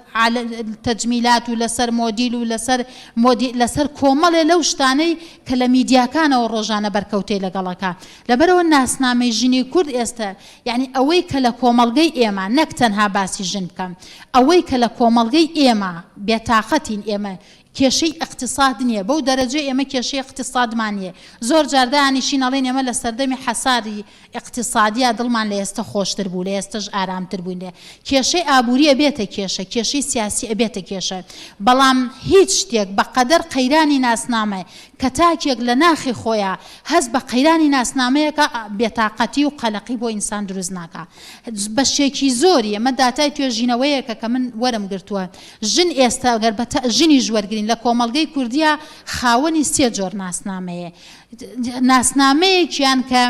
تەجمیلات و لەسەر مۆدیل و لەسەر مۆدی لەسەر کۆمەڵێ لەو شتانەی کە لە میدیاکانەوە ڕۆژانە بەرکەوتەی لەگەڵەکا لەبەرئەوە ناسنامەی ژنی کورد ئێستە یانی ئەوەی کە لە کۆمەڵگەی ئێمە نەک تەنها باسی ژن بکەم ئەوەی کە لە کۆمەڵگەی ئێمە بێتاقەتین ئێمە کێشەی ئیقتیساد نییە بەو دەرەجەی ئێمە کێشەی ئیقتیسادمان نییە زۆر جار دانیشین ئەڵێین ئێمە لە سەردەمی حەساری ئیقتیسادیا دڵمان لە ئێستە خۆشتر بوو لە ئێستەش ئارامتر بووین لێ کێشەی ئابووری ئەبێتە کێشە کێشەی سیاسی ئەبێتە کێشە بەڵام هیچ شتێک بە قەدەر قەیرانی ناسنامە کە تاکێک لە ناخی خۆیا هەست بە قەیرانی ناسنامەیەکە بێتاقەتی و قەلەقی بۆ ئینسان دروست ناکا بەشێکی زۆری ئەمە داتای توێژینەوەیەکە کە من وەرم گرتووە ژن ئێستا گەر بە ژنیش وەرگرین لە کۆمەڵگەی کوردیا خاوەنی سێ جۆر ناسنامەیە ناسنامەیەکیان کە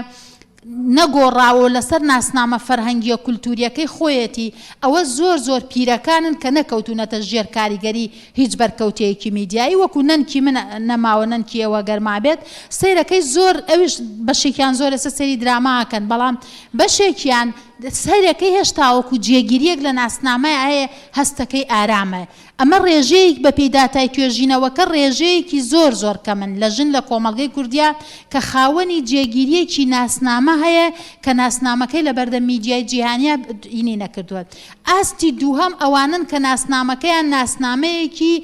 نەگۆڕاوە و لەسەر ناسنامە فەرهەنگیە کولتوریەکەی خۆیەتی ئەوە زۆر زۆر پیرەکانن کە نەکەوتونەتە ژێر کاریگەری هیچ بەرکەوتەیەکی میدیایی وەکو نەنکی من نەماوە نەنکی ئێوە گەر مابێت سەیرەکەی زۆر ئەویش بەشێکیان زۆر ئێستا سەیری دراما ئەکەن بەڵام بەشێکیان سەیرەکەی هێشتا وەکو جێگیریەک لە ناسنامەیا هەیە هەستەکەی ئارامە ئەمە ڕێژەیەک بەپێی داتای توێژینەوەکە ڕێژەیەکی زۆر زۆر کەمن لە ژن لە کۆمەڵگەی کوردیا کە خاوەنی جێگیریەکی ناسنامە هەیە کە ناسنامەکەی لەبەردەم میدیای جیهانیا ینی نەکردوە ئاستی دووهەم ئەوانەن کە ناسنامەکەیان ناسنامەیەکی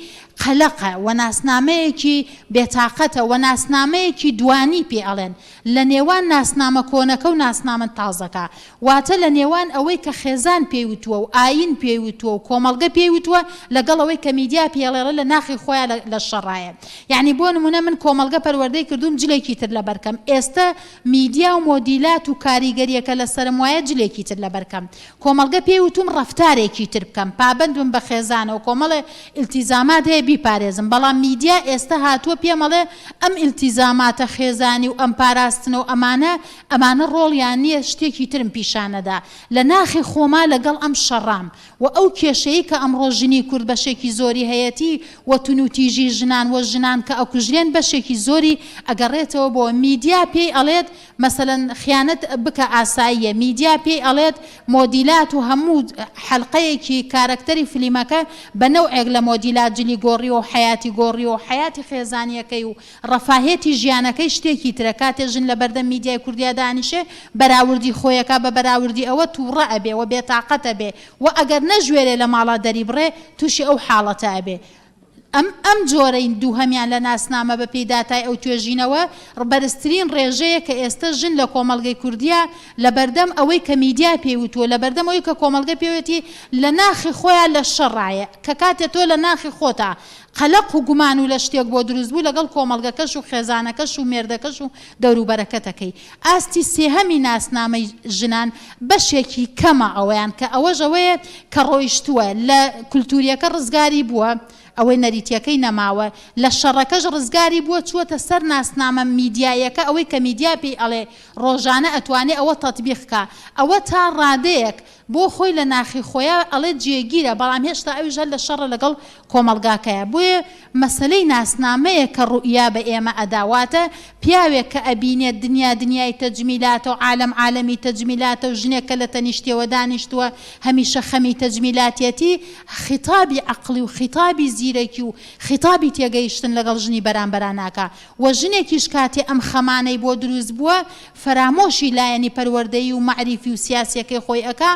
قەلەقە وە ناسنامەیەکی بێتاقەتە وە ناسنامەیەکی دوانی پێ ئەڵێن لە نێوان ناسنامە کۆنەکە و ناسنامە تازەکە، واتە لە نێوان ئەوەی کە خێزان پێی وتووە و ئایین پێی وتووە و کۆمەڵگە پێی وتووە لەگەڵ ئەوەی کە میدیا پێی ئەڵێ لە ناخی خۆیا لە شەڕایە. یەعنی بۆ نموونە من کۆمەڵگە پەروەردەی کردووم جلێکی تر لەبەر کەم، ئێستە میدیا و مۆدیلات و کاریگەرییەکە لەسەرم وایە جلێکی تر لەبەر کەم. کۆمەڵگە پێی وتووم ڕەفتارێکی تر بکەم، پابەند بم بە خێزانەوە، کۆمەڵێ ئیلتیزامات هەیە بیپارێزم، بەڵام میدیا ئێستە هاتووە پێم ئەڵێ ئەم ئیلتیزاماتە خێزانی و ئەم پاراستنە و ئەمانە، ئەمانە ڕۆڵیان نییە، شتێکی ترم پیشانەدا. لە ناخی خۆما لەگەڵ ئەم شەڕام و ئەو کێشەی کە ئەمڕۆ ژنی کورد بەشێکی زۆری هەیەتی و تونوتیژی ژنان و ژنان کە ئەکوژرێن بەشێکی زۆری ئەگەڕێتەوە بۆ میدیا پێی ئەڵێت مەسەلەن خیانەت بکە ئاساییە میدیا پێی ئەڵێت مۆدیلات و هەموو حەلقەیەکی کارەکتەری فلیمەکە بە نەوعێک لە مۆدیلات جلی گۆڕیوە و حەیاتی گۆڕیوە و حەیاتی خێزانیەکەی و ڕەفاهێتی ژیانەکەی شتێکی ترە کاتێ ژن لە بەردەم میدیای کوردیا دانیشێ بەراوردی خۆیەکا بە بەراوردی ئەوە توڕە ئەبێ و بێتاقەت ئەبێ و ئەگەر نەژوێرێ لە ماڵا دەریبڕێ توشی ئەو حاڵەتە ئەبێ ئەم ئەم جۆرەی دووهەمیان لە ناسنامە بە پێی داتای ئەو توێژینەوە بەرزترین ڕێژەیە کە ئێستە ژن لە کۆمەڵگەی کوردیا لە بەردەم ئەوەی کە میدیا پێی وتووە لە بەردەم ئەوەی کە کۆمەڵگە پێوێتی لە ناخی خۆیا لە شەڕایە کە کاتێ تۆ لە ناخی خۆتا. قەلەق و گومان و لە شتێک بۆ دروست بوو لەگەڵ کۆمەڵگەکەش و خێزانەکەش و مێردەکەش و دەوروبەرەکەت ئەکەی. ئاستی سێهەمی ناسنامەی ژنان بەشێکی کەمە ئەوەیان کە ئەوەش ئەوەیە کە ڕۆیشتووە لە کولتووریەکە ڕزگاری بووە ئەوەی نەریتیەکەی نەماوە لە شەڕەکەش ڕزگاری بووە چووەتە سەر ناسنامە میدیاییەکە ئەوەی کە میدیا پێی ئەڵێ ڕۆژانە ئەتوانێ ئەوە تەتبیق کا ئەوە تا ڕادەیەک بۆ خۆی لە ناخی خۆیا ئەڵێ جێگیرە بەڵام هێشتا ئەویش هەر لە شەڕە لەگەڵ کۆمەڵگاکەیا بۆیە مەسەلەی ناسنامەیە کە ڕوئیا بە ئێمە ئەدا واتە پیاوێک کە ئەبینێت دنیا دنیای تەجمیلاتە و عالەم عالەمی تەجمیلاتە و ژنێک کە لە تەنیشتیەوە دانیشتووە هەمیشە خەمی تەجمیلاتیەتی خیتابی عەقڵی و خیتابی زیرەکی و خیتابی تێگەیشتن لەگەڵ ژنی بەرامبەرا ناکا وە ژنێکیش کاتێ ئەم خەمانەی بۆ دروست بووە فەرامۆشی لایەنی پەروەردەیی و مەعریفی و سیاسیەکەی خۆی ئەکا،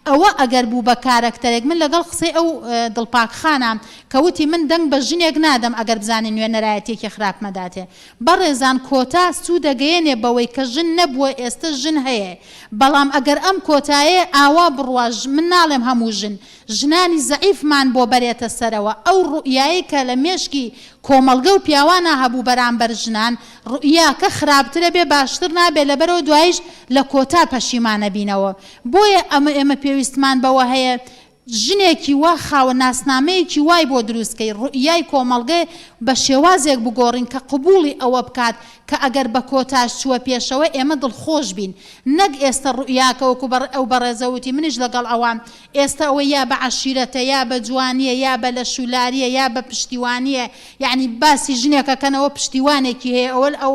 ئەوە ئەگەر بوو بە کارەکتەرێک، من لەگەڵ قسەی ئەو دڵپاک خانام کە وتی من دەنگ بە ژنێک نادەم ئەگەر بزانێ نوێنەرایەتیەکی خراپمەداتێ. بەڕێزان کۆتا سوود ئەگەیەنێ بەوەی کە ژن نەبووە ئێستە ژن هەیە بەڵام ئەگەر ئەم کۆتایەیە ئاوا بڕوا من ناڵێم هەموو ژن ژنانی زەعیفمان بۆ بەرێتە سەرەوە ئەو ڕوئیایەی کە لە مێشکی کۆمەڵگە و پیاوانا هەبوو بەرامبەر ژنان ڕوئیاکە خراپترە بێ باشتر نابێ لەبەرئەوە دوایش لە کۆتا پەشیمانەبینەوە بۆیە ئەمە ئێمە پێویستمان بەوە هەیە ژنێکی وا خاوەن ناسنامەیەکی وای بۆ دروست کەی ڕوئیای کۆمەڵگە بە شێوازێک بگۆڕین کە قبوڵی ئەوە بکات کە ئەگەر بە کۆتاش چووە پێشەوە ئێمە دڵخۆش بین نەک ئێستە ڕوئیاکە وەکو بە ئەو بەڕێزە وتی منیش لەگەڵ ئەوام ئێستە ئەوەی یا بە عەشیرەتە یا بە جوانیە یا بە لەشولاریە یا بە پشتیوانیە یەعنی باسی ژنێک ئەکەن ئەوە پشتیوانێکی هەیە ئەوە ئەو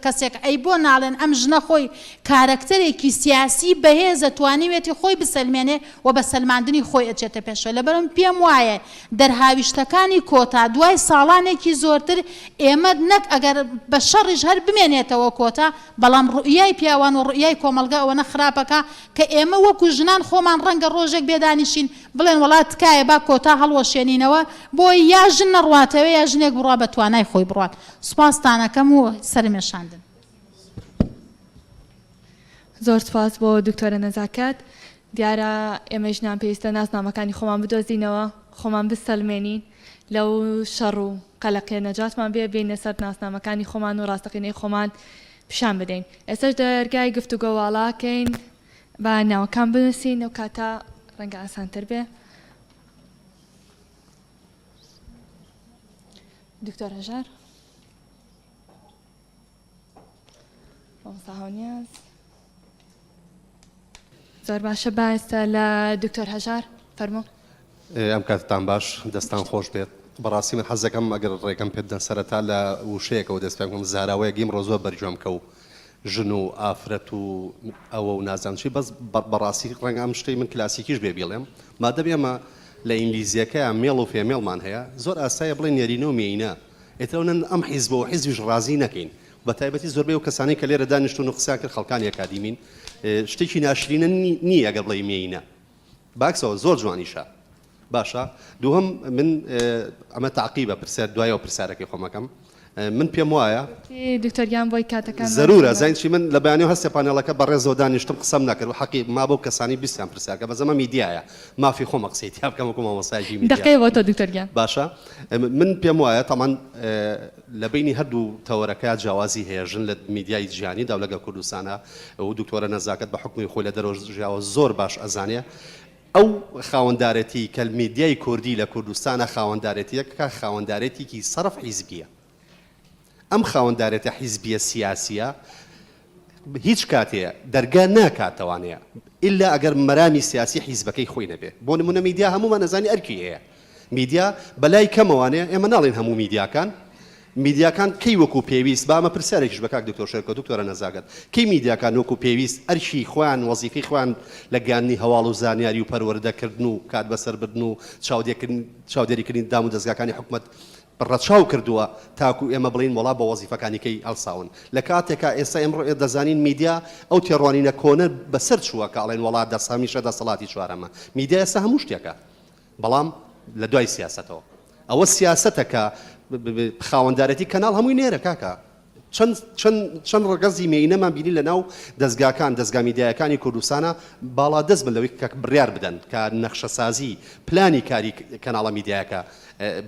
کەسێک ئەی بۆ ناڵێن ئەم ژنە خۆی کارەکتەرێکی سیاسی بەهێزە توانیوێتی خۆی بسەلمێنێ و بە سەلماندنی خۆی ئەچێتە پێشەوە لەبەرئەوە پێم وایە دەرهاویشتەکانی کۆتا دوای ساڵانێکی زۆرتر ئێمە نەک ئەگەر بە شەڕیش هەر بمێنێتەوە کۆتا بەڵام ڕوئیای پیاوان و ڕوئیای کۆمەڵگە ئەوەنە خراپەکە کە ئێمە وەکو ژنان خۆمان ڕەنگە ڕۆژێک بێ دانیشین بڵێن وەڵا تکایە با کۆتا هەڵوەشێنینەوە بۆی یا ژن نەڕواتەوە یا ژنێک بڕوا بە توانای خۆی بڕوات سوپاستان ئەکەم و سەرم ێشاندن. زۆر سوپاس بۆ دکتۆرە نەزاکەت. دیارە ئێمەی ژنان پێویستە ناسنامەکانی خۆمان بدۆزینەوە، خۆمان بسەلمێنین، لەو شەڕ و قەلەقیە نەجاتمان بێ، بێینە سەر ناسنامەکانی خۆمان و ڕاستەقینەی خۆمان پیشان بدەین. ئێستاش دەرگای گفتوگۆ واڵا کەین با ناوەکان بنووسین ئەو کاتە ڕەنگە ئاسانتر بێ. دکتۆر هەژار. مامۆستا هاونیاز. زۆر باشە با ئێستا لە دکتۆر هەژار فەرموو. ئەم کاتتان باش دەستان خۆش بێت بەڕاستی من حەز دەکەم ئەگەر ڕێگەم پێ بدەن سەرەتا لە وشەیەکەوە دەست پێ بکەم زاراوەیەک ئیمڕۆ زۆر بەرگوێم کەوت ژن و ئافرەت و ئەوە و نازانم چی بەس بەڕاستی ڕەنگە ئەم شتەی من کلاسیکیش بێ بیڵێم مادەم ئێمە لە ئینگلیزیەکەیا male و female مان هەیە زۆر ئاسایە بڵێن نێرینە و مێینە ئیتر ئەونە ئەم حیزبە و حیزبیش ڕازی نەکەین بەتایبەتی زۆربەی ئەو کەسانەی کە لێرە دانیشتوون و قسەیان کرد خەڵکانی ئەکادیمین شتێکی ناشرینە نییە ئەگەر بڵێی مێینە باکسەوە زۆر جوانیشە باشە دووهەم من ئەمە تاقیبە پرسیار دوایەوە پرسیارەکەی خۆمەکەم من پێم وایە دکتۆر گیان بۆی کاتەکان زەرورە زین چی من لە بەیانی هەستێ پانێڵەکە بەڕێزەوە دانیشتم قسەم نەکرد و حەقی ما بۆ کەسانی بیستیان پرسیارکە بەس ئەمە میدیایە مافی خۆمە قسەی تیا بکەم وەکو مامۆستایەکی میدیا دەقەیە بۆ تۆ دکتۆر گیان باشە من پێم وایە تەمان لە بەینی هەردوو تەوەرەکە جیاوازی هەیە ژن لە میدیای جیهانیدا و لەگەڵ کوردستانا و دکتۆرە نەزاکەت بە حوکمی خۆی لە دەرەوە ژیاوە زۆر باش ئەزانێ ئەو خاوەندارێتی کە میدیای کوردی لە کوردستانا خاوەندارێتیەکە خاوەندارێتیکی سەرف حیزبیە ئەم خاوەندارێتە حیزبیە سیاسیە هیچ کاتێ دەرگا ناکاتەوانەیە ئیلا ئەگەر مەرامی سیاسی حیزبەکەی خۆی نەبێ بۆ نمونە میدیا هەموومان ئەزانی ئەرکی هەیە میدیا بەلای کەمەوانەیە ئێمە ناڵێن هەموو میدیاکان میدیاکان کەی وەکو پێویست با ئەمە پرسیارێکیش بە کاک دکتۆر شێرکۆ دکتۆرە نەزاکەت کەی میدیاکان وەکو پێویست ئەرکی خۆیان وەزیفەی خۆیان لە گەیاندنی هەواڵ و زانیاری و پەروەردەکردن و کات بەسەربردن و چاودێریکردنی دام و دەزگاکانی حکومەت ڕەچاو کردووە تاکو ئێمە بڵێین وەڵا بە وەزیفەکانی کەی هەڵساون لە کاتێکا ئێستا ئێمڕۆ ئێ دەزانین میدیا ئەو تێڕوانینە کۆنە بەسەر چووە کە ئەڵێن وەڵا دەس هەمیشە دەسەڵاتی چوارەمە میدیا ئێستا هەموو شتێکە بەڵام لە دوای سیاسەتەوە ئەوە سیاسەتە کە خاوەندارێتی کەناڵ هەمووی نێرە کاکە. چەند چەند چەند ڕەگەزی مێینەمان بینی لە ناو دەزگاکان دەزگا میدیایەکانی کوردستانا باڵادەست بن لەوەی کە بڕیار بدەن کە نەخشەسازی پلانی کاری کەناڵە میدیایەکە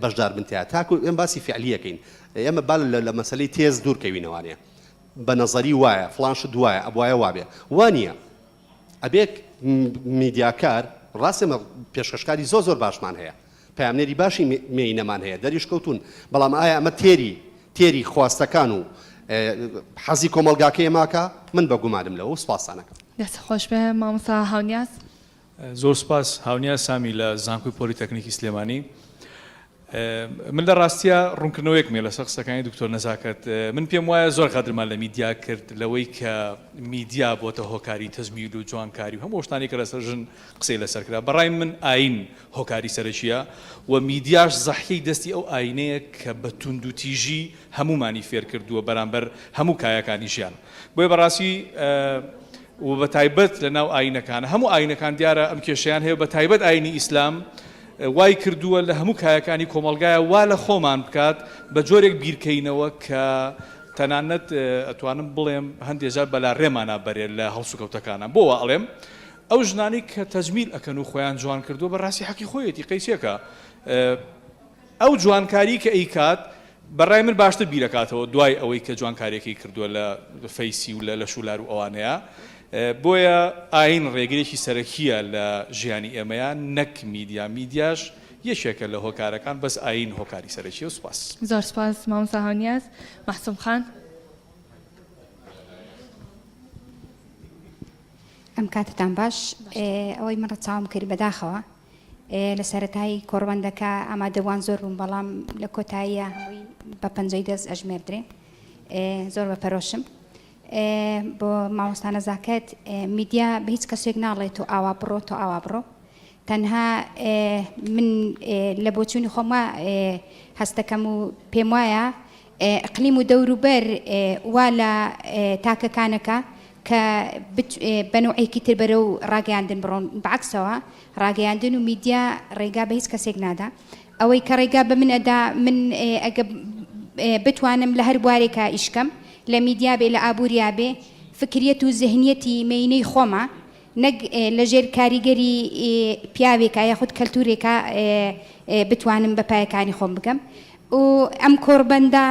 بەشدار بن تیا تاکو ئێمە باسی فعلیەکەین ئێمە با لە مەسەلەی تێز دوور کەوینەوانێ بە نەزەری وایە فڵان شت وایە ئەبوایە وابێ وا نییە ئەبێ میدیاکار ڕاست ئێمە پێشکەشکاری زۆر زۆر باشمان هەیە پەیامنێری باشی مێینەمان هەیە دەریش کەوتوون بەڵام ئایا ئەمە تێری تێری خواستەکان و حەزی کۆمەڵگاکەی ئێماکە من بە گومانم لەوە و سوپاستان ئەکەم. دەست خۆش بێ مامۆستا هاونیاز. زۆر سوپاس هاونیاز سامی لە زانکۆی پۆلیتەکنیکی سلێمانی. من لە ڕاستیا ڕوونکردنەوەیەکم هەیە لەسەر قسەکانی دکتۆر نەزاکەت. من پێم وایە زۆر غەدرمان لە میدیا کرد لەوەی کە میدیا بۆتە هۆکاری تەجمیل و جوانکاری و هەموو ئەو شتانەی کە لەسەر ژن قسەی لەسەر کرا. بەڕای من ئایین هۆکاری سەرەکییە و میدیاش زەحیەی دەستی ئەو ئایینەیە کە بە توندوتیژی هەموومانی فێرکردووە بەرامبەر هەموو کایەکانی ژیان. بۆیە بەڕاستی و بە تایبەت لە ناو ئایینەکان، هەموو ئایینەکان دیارە ئەم کێشەیان هەیە و بە تایبەت ئایینی ئیسلام وای کردووە لە هەموو کایەکانی کۆمەڵگایە وا لە خۆمان بکات بە جۆرێک بیرکەینەوە کە تەنانەت ئەتوانم بڵێم هەندێ جار بەلا ڕێمانا بەرێ لە هەڵسوکەوتەکانا. بۆ وا ئەڵێم؟ ئەو ژنانەی کە تەجمیل ئەکەن و خۆیان جوان کردووە بە ڕاستی حەقی خۆیەتی قەیچێکە ئەو جوانکاری کە ئەیکات بە ڕای من باشتر بیرەکاتەوە دوای ئەوەی کە جوانکاریەکەی کردووە لە فەیسی و لە لەش و لار و ئەوانەیە بۆیە ئاین ڕێگرێکی سەرەکیە لە ژیانی ئێمەیا نەک میدیا میدیاش یەکێکە لە هۆکارەکان بەس ئاین هۆکاری سەرەکیە و سوپاس. زۆر سوپاس مامۆستا هاونیاز. مەحسوم خان. ئەم کاتەتان باش ئەوەی من ڕەچاوم کرد بەداخەوە لە سەرەتای کۆڕبەندەکە ئامادەبووان زۆر بوون بەڵام لە کۆتاییە هەمووی بە پەنجەی دەست ئەژمێردرێ زۆر بە پەرۆشم بۆ مامۆستا نەزاکەت میدیا بە هیچ کەسێک ناڵێت تۆ ئاوا بڕۆ تۆ ئاوا بڕۆ تەنها من لە بۆچوونی خۆم هەستەکەم و پێم وایە ئیقلیم و دەوروبەر وا لە تاکەکانەکە کە بە نەوعێکی تر بەرەو ڕاگەیاندن بڕۆن، بەعەکسەوە ڕاگەیاندن و میدیا ڕێگا بە هیچ کەسێک نادا. ئەوەی کە ڕێگا بە من ئەدا من ئەگە بتوانم لە هەر بوارێکا ئیش کەم، لە میدیا بێ لە ئابووریا بێ، فکریەت و زهنیەتی مێینەی خۆمە، نەک لە ژێر کاریگەری پیاوێکا یاخود کەلتورێکا بتوانم بە پایەکانی خۆم بگەم و ئەم کۆڕبەندە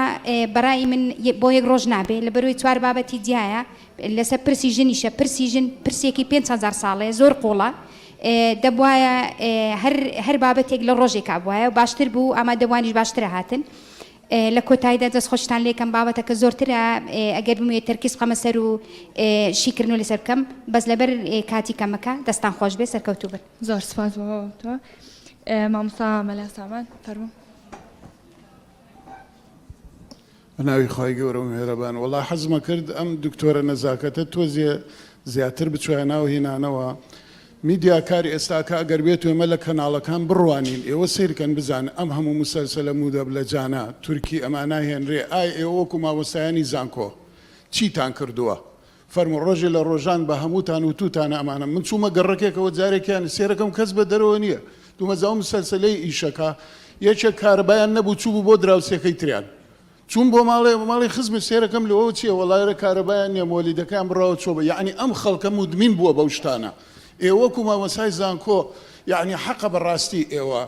بەڕای من بۆ یەک ڕۆژ نابێ لەبەرەوەی چوار بابەتی جیایە لەسەر پرسی ژنیشە پرسی ژن پرسێکی 5هزار ساڵەیە زۆر قوڵە دەبواە هەر هەر بابەتێک لە ڕۆژێکا بواە و باشتر بوو ئامادەبوانیش باشترە هاتن لە کۆتاییدا دەست خۆشتان لێکەم بابەتەکە زۆرترە ئەگەر بمەوێت تەرکیز بخەمە سەر و شیکردنەوە لەسەر بکەم بەس لەبەر کاتی کەمەکە دەستان خۆش بێ سەرکەوتوو بن. زۆر سوپاس بۆ تۆ مامۆستا مەلا سامان فەرموو. بەناوی خوای گەورە و میهرەبان وەڵا حەزمە کرد ئەم دکتۆرە نەزاکەتە تۆزێ زیاتر بچوایە ناو هینانەوە میدیاکار ئێستاکە ئەگەر بێت و ئێمە لە کەناڵەکان بڕوانین ئێوە سەیرکەن بزانن ئەم هەموو موسەلسەلە مودەبلەجانە تورکی ئەمانە هێنرێ ئای ئێوە وەکو مامۆستایانی زانکۆ چیتان کردووە فەرموو ڕۆژێ لە ڕۆژان بە هەمووتان وتووتانە ئەمانە من چوومە گەڕەکێکەوە جارێکیان سێرەکەم کەس بە دەرەوە نییە دومەزا ئەو مسەلسەلەی ئیشەکە یەکێک کارەبایان نەبوو چووبوو بۆ دراوسێکەی تریان چووم بۆ ماڵێ ماڵی خزمی سێرەکەم لەوەوە چییە وەڵا ئێرە کارەبایان نییە مۆلیدەکەیان بڕاوە چووە بە یەعنی ئەم خەڵکە مودمین بووە بەو شتانە ئێوە وەکو مامۆستای زانکۆ یەعنی حەقە بەڕاستی ئێوە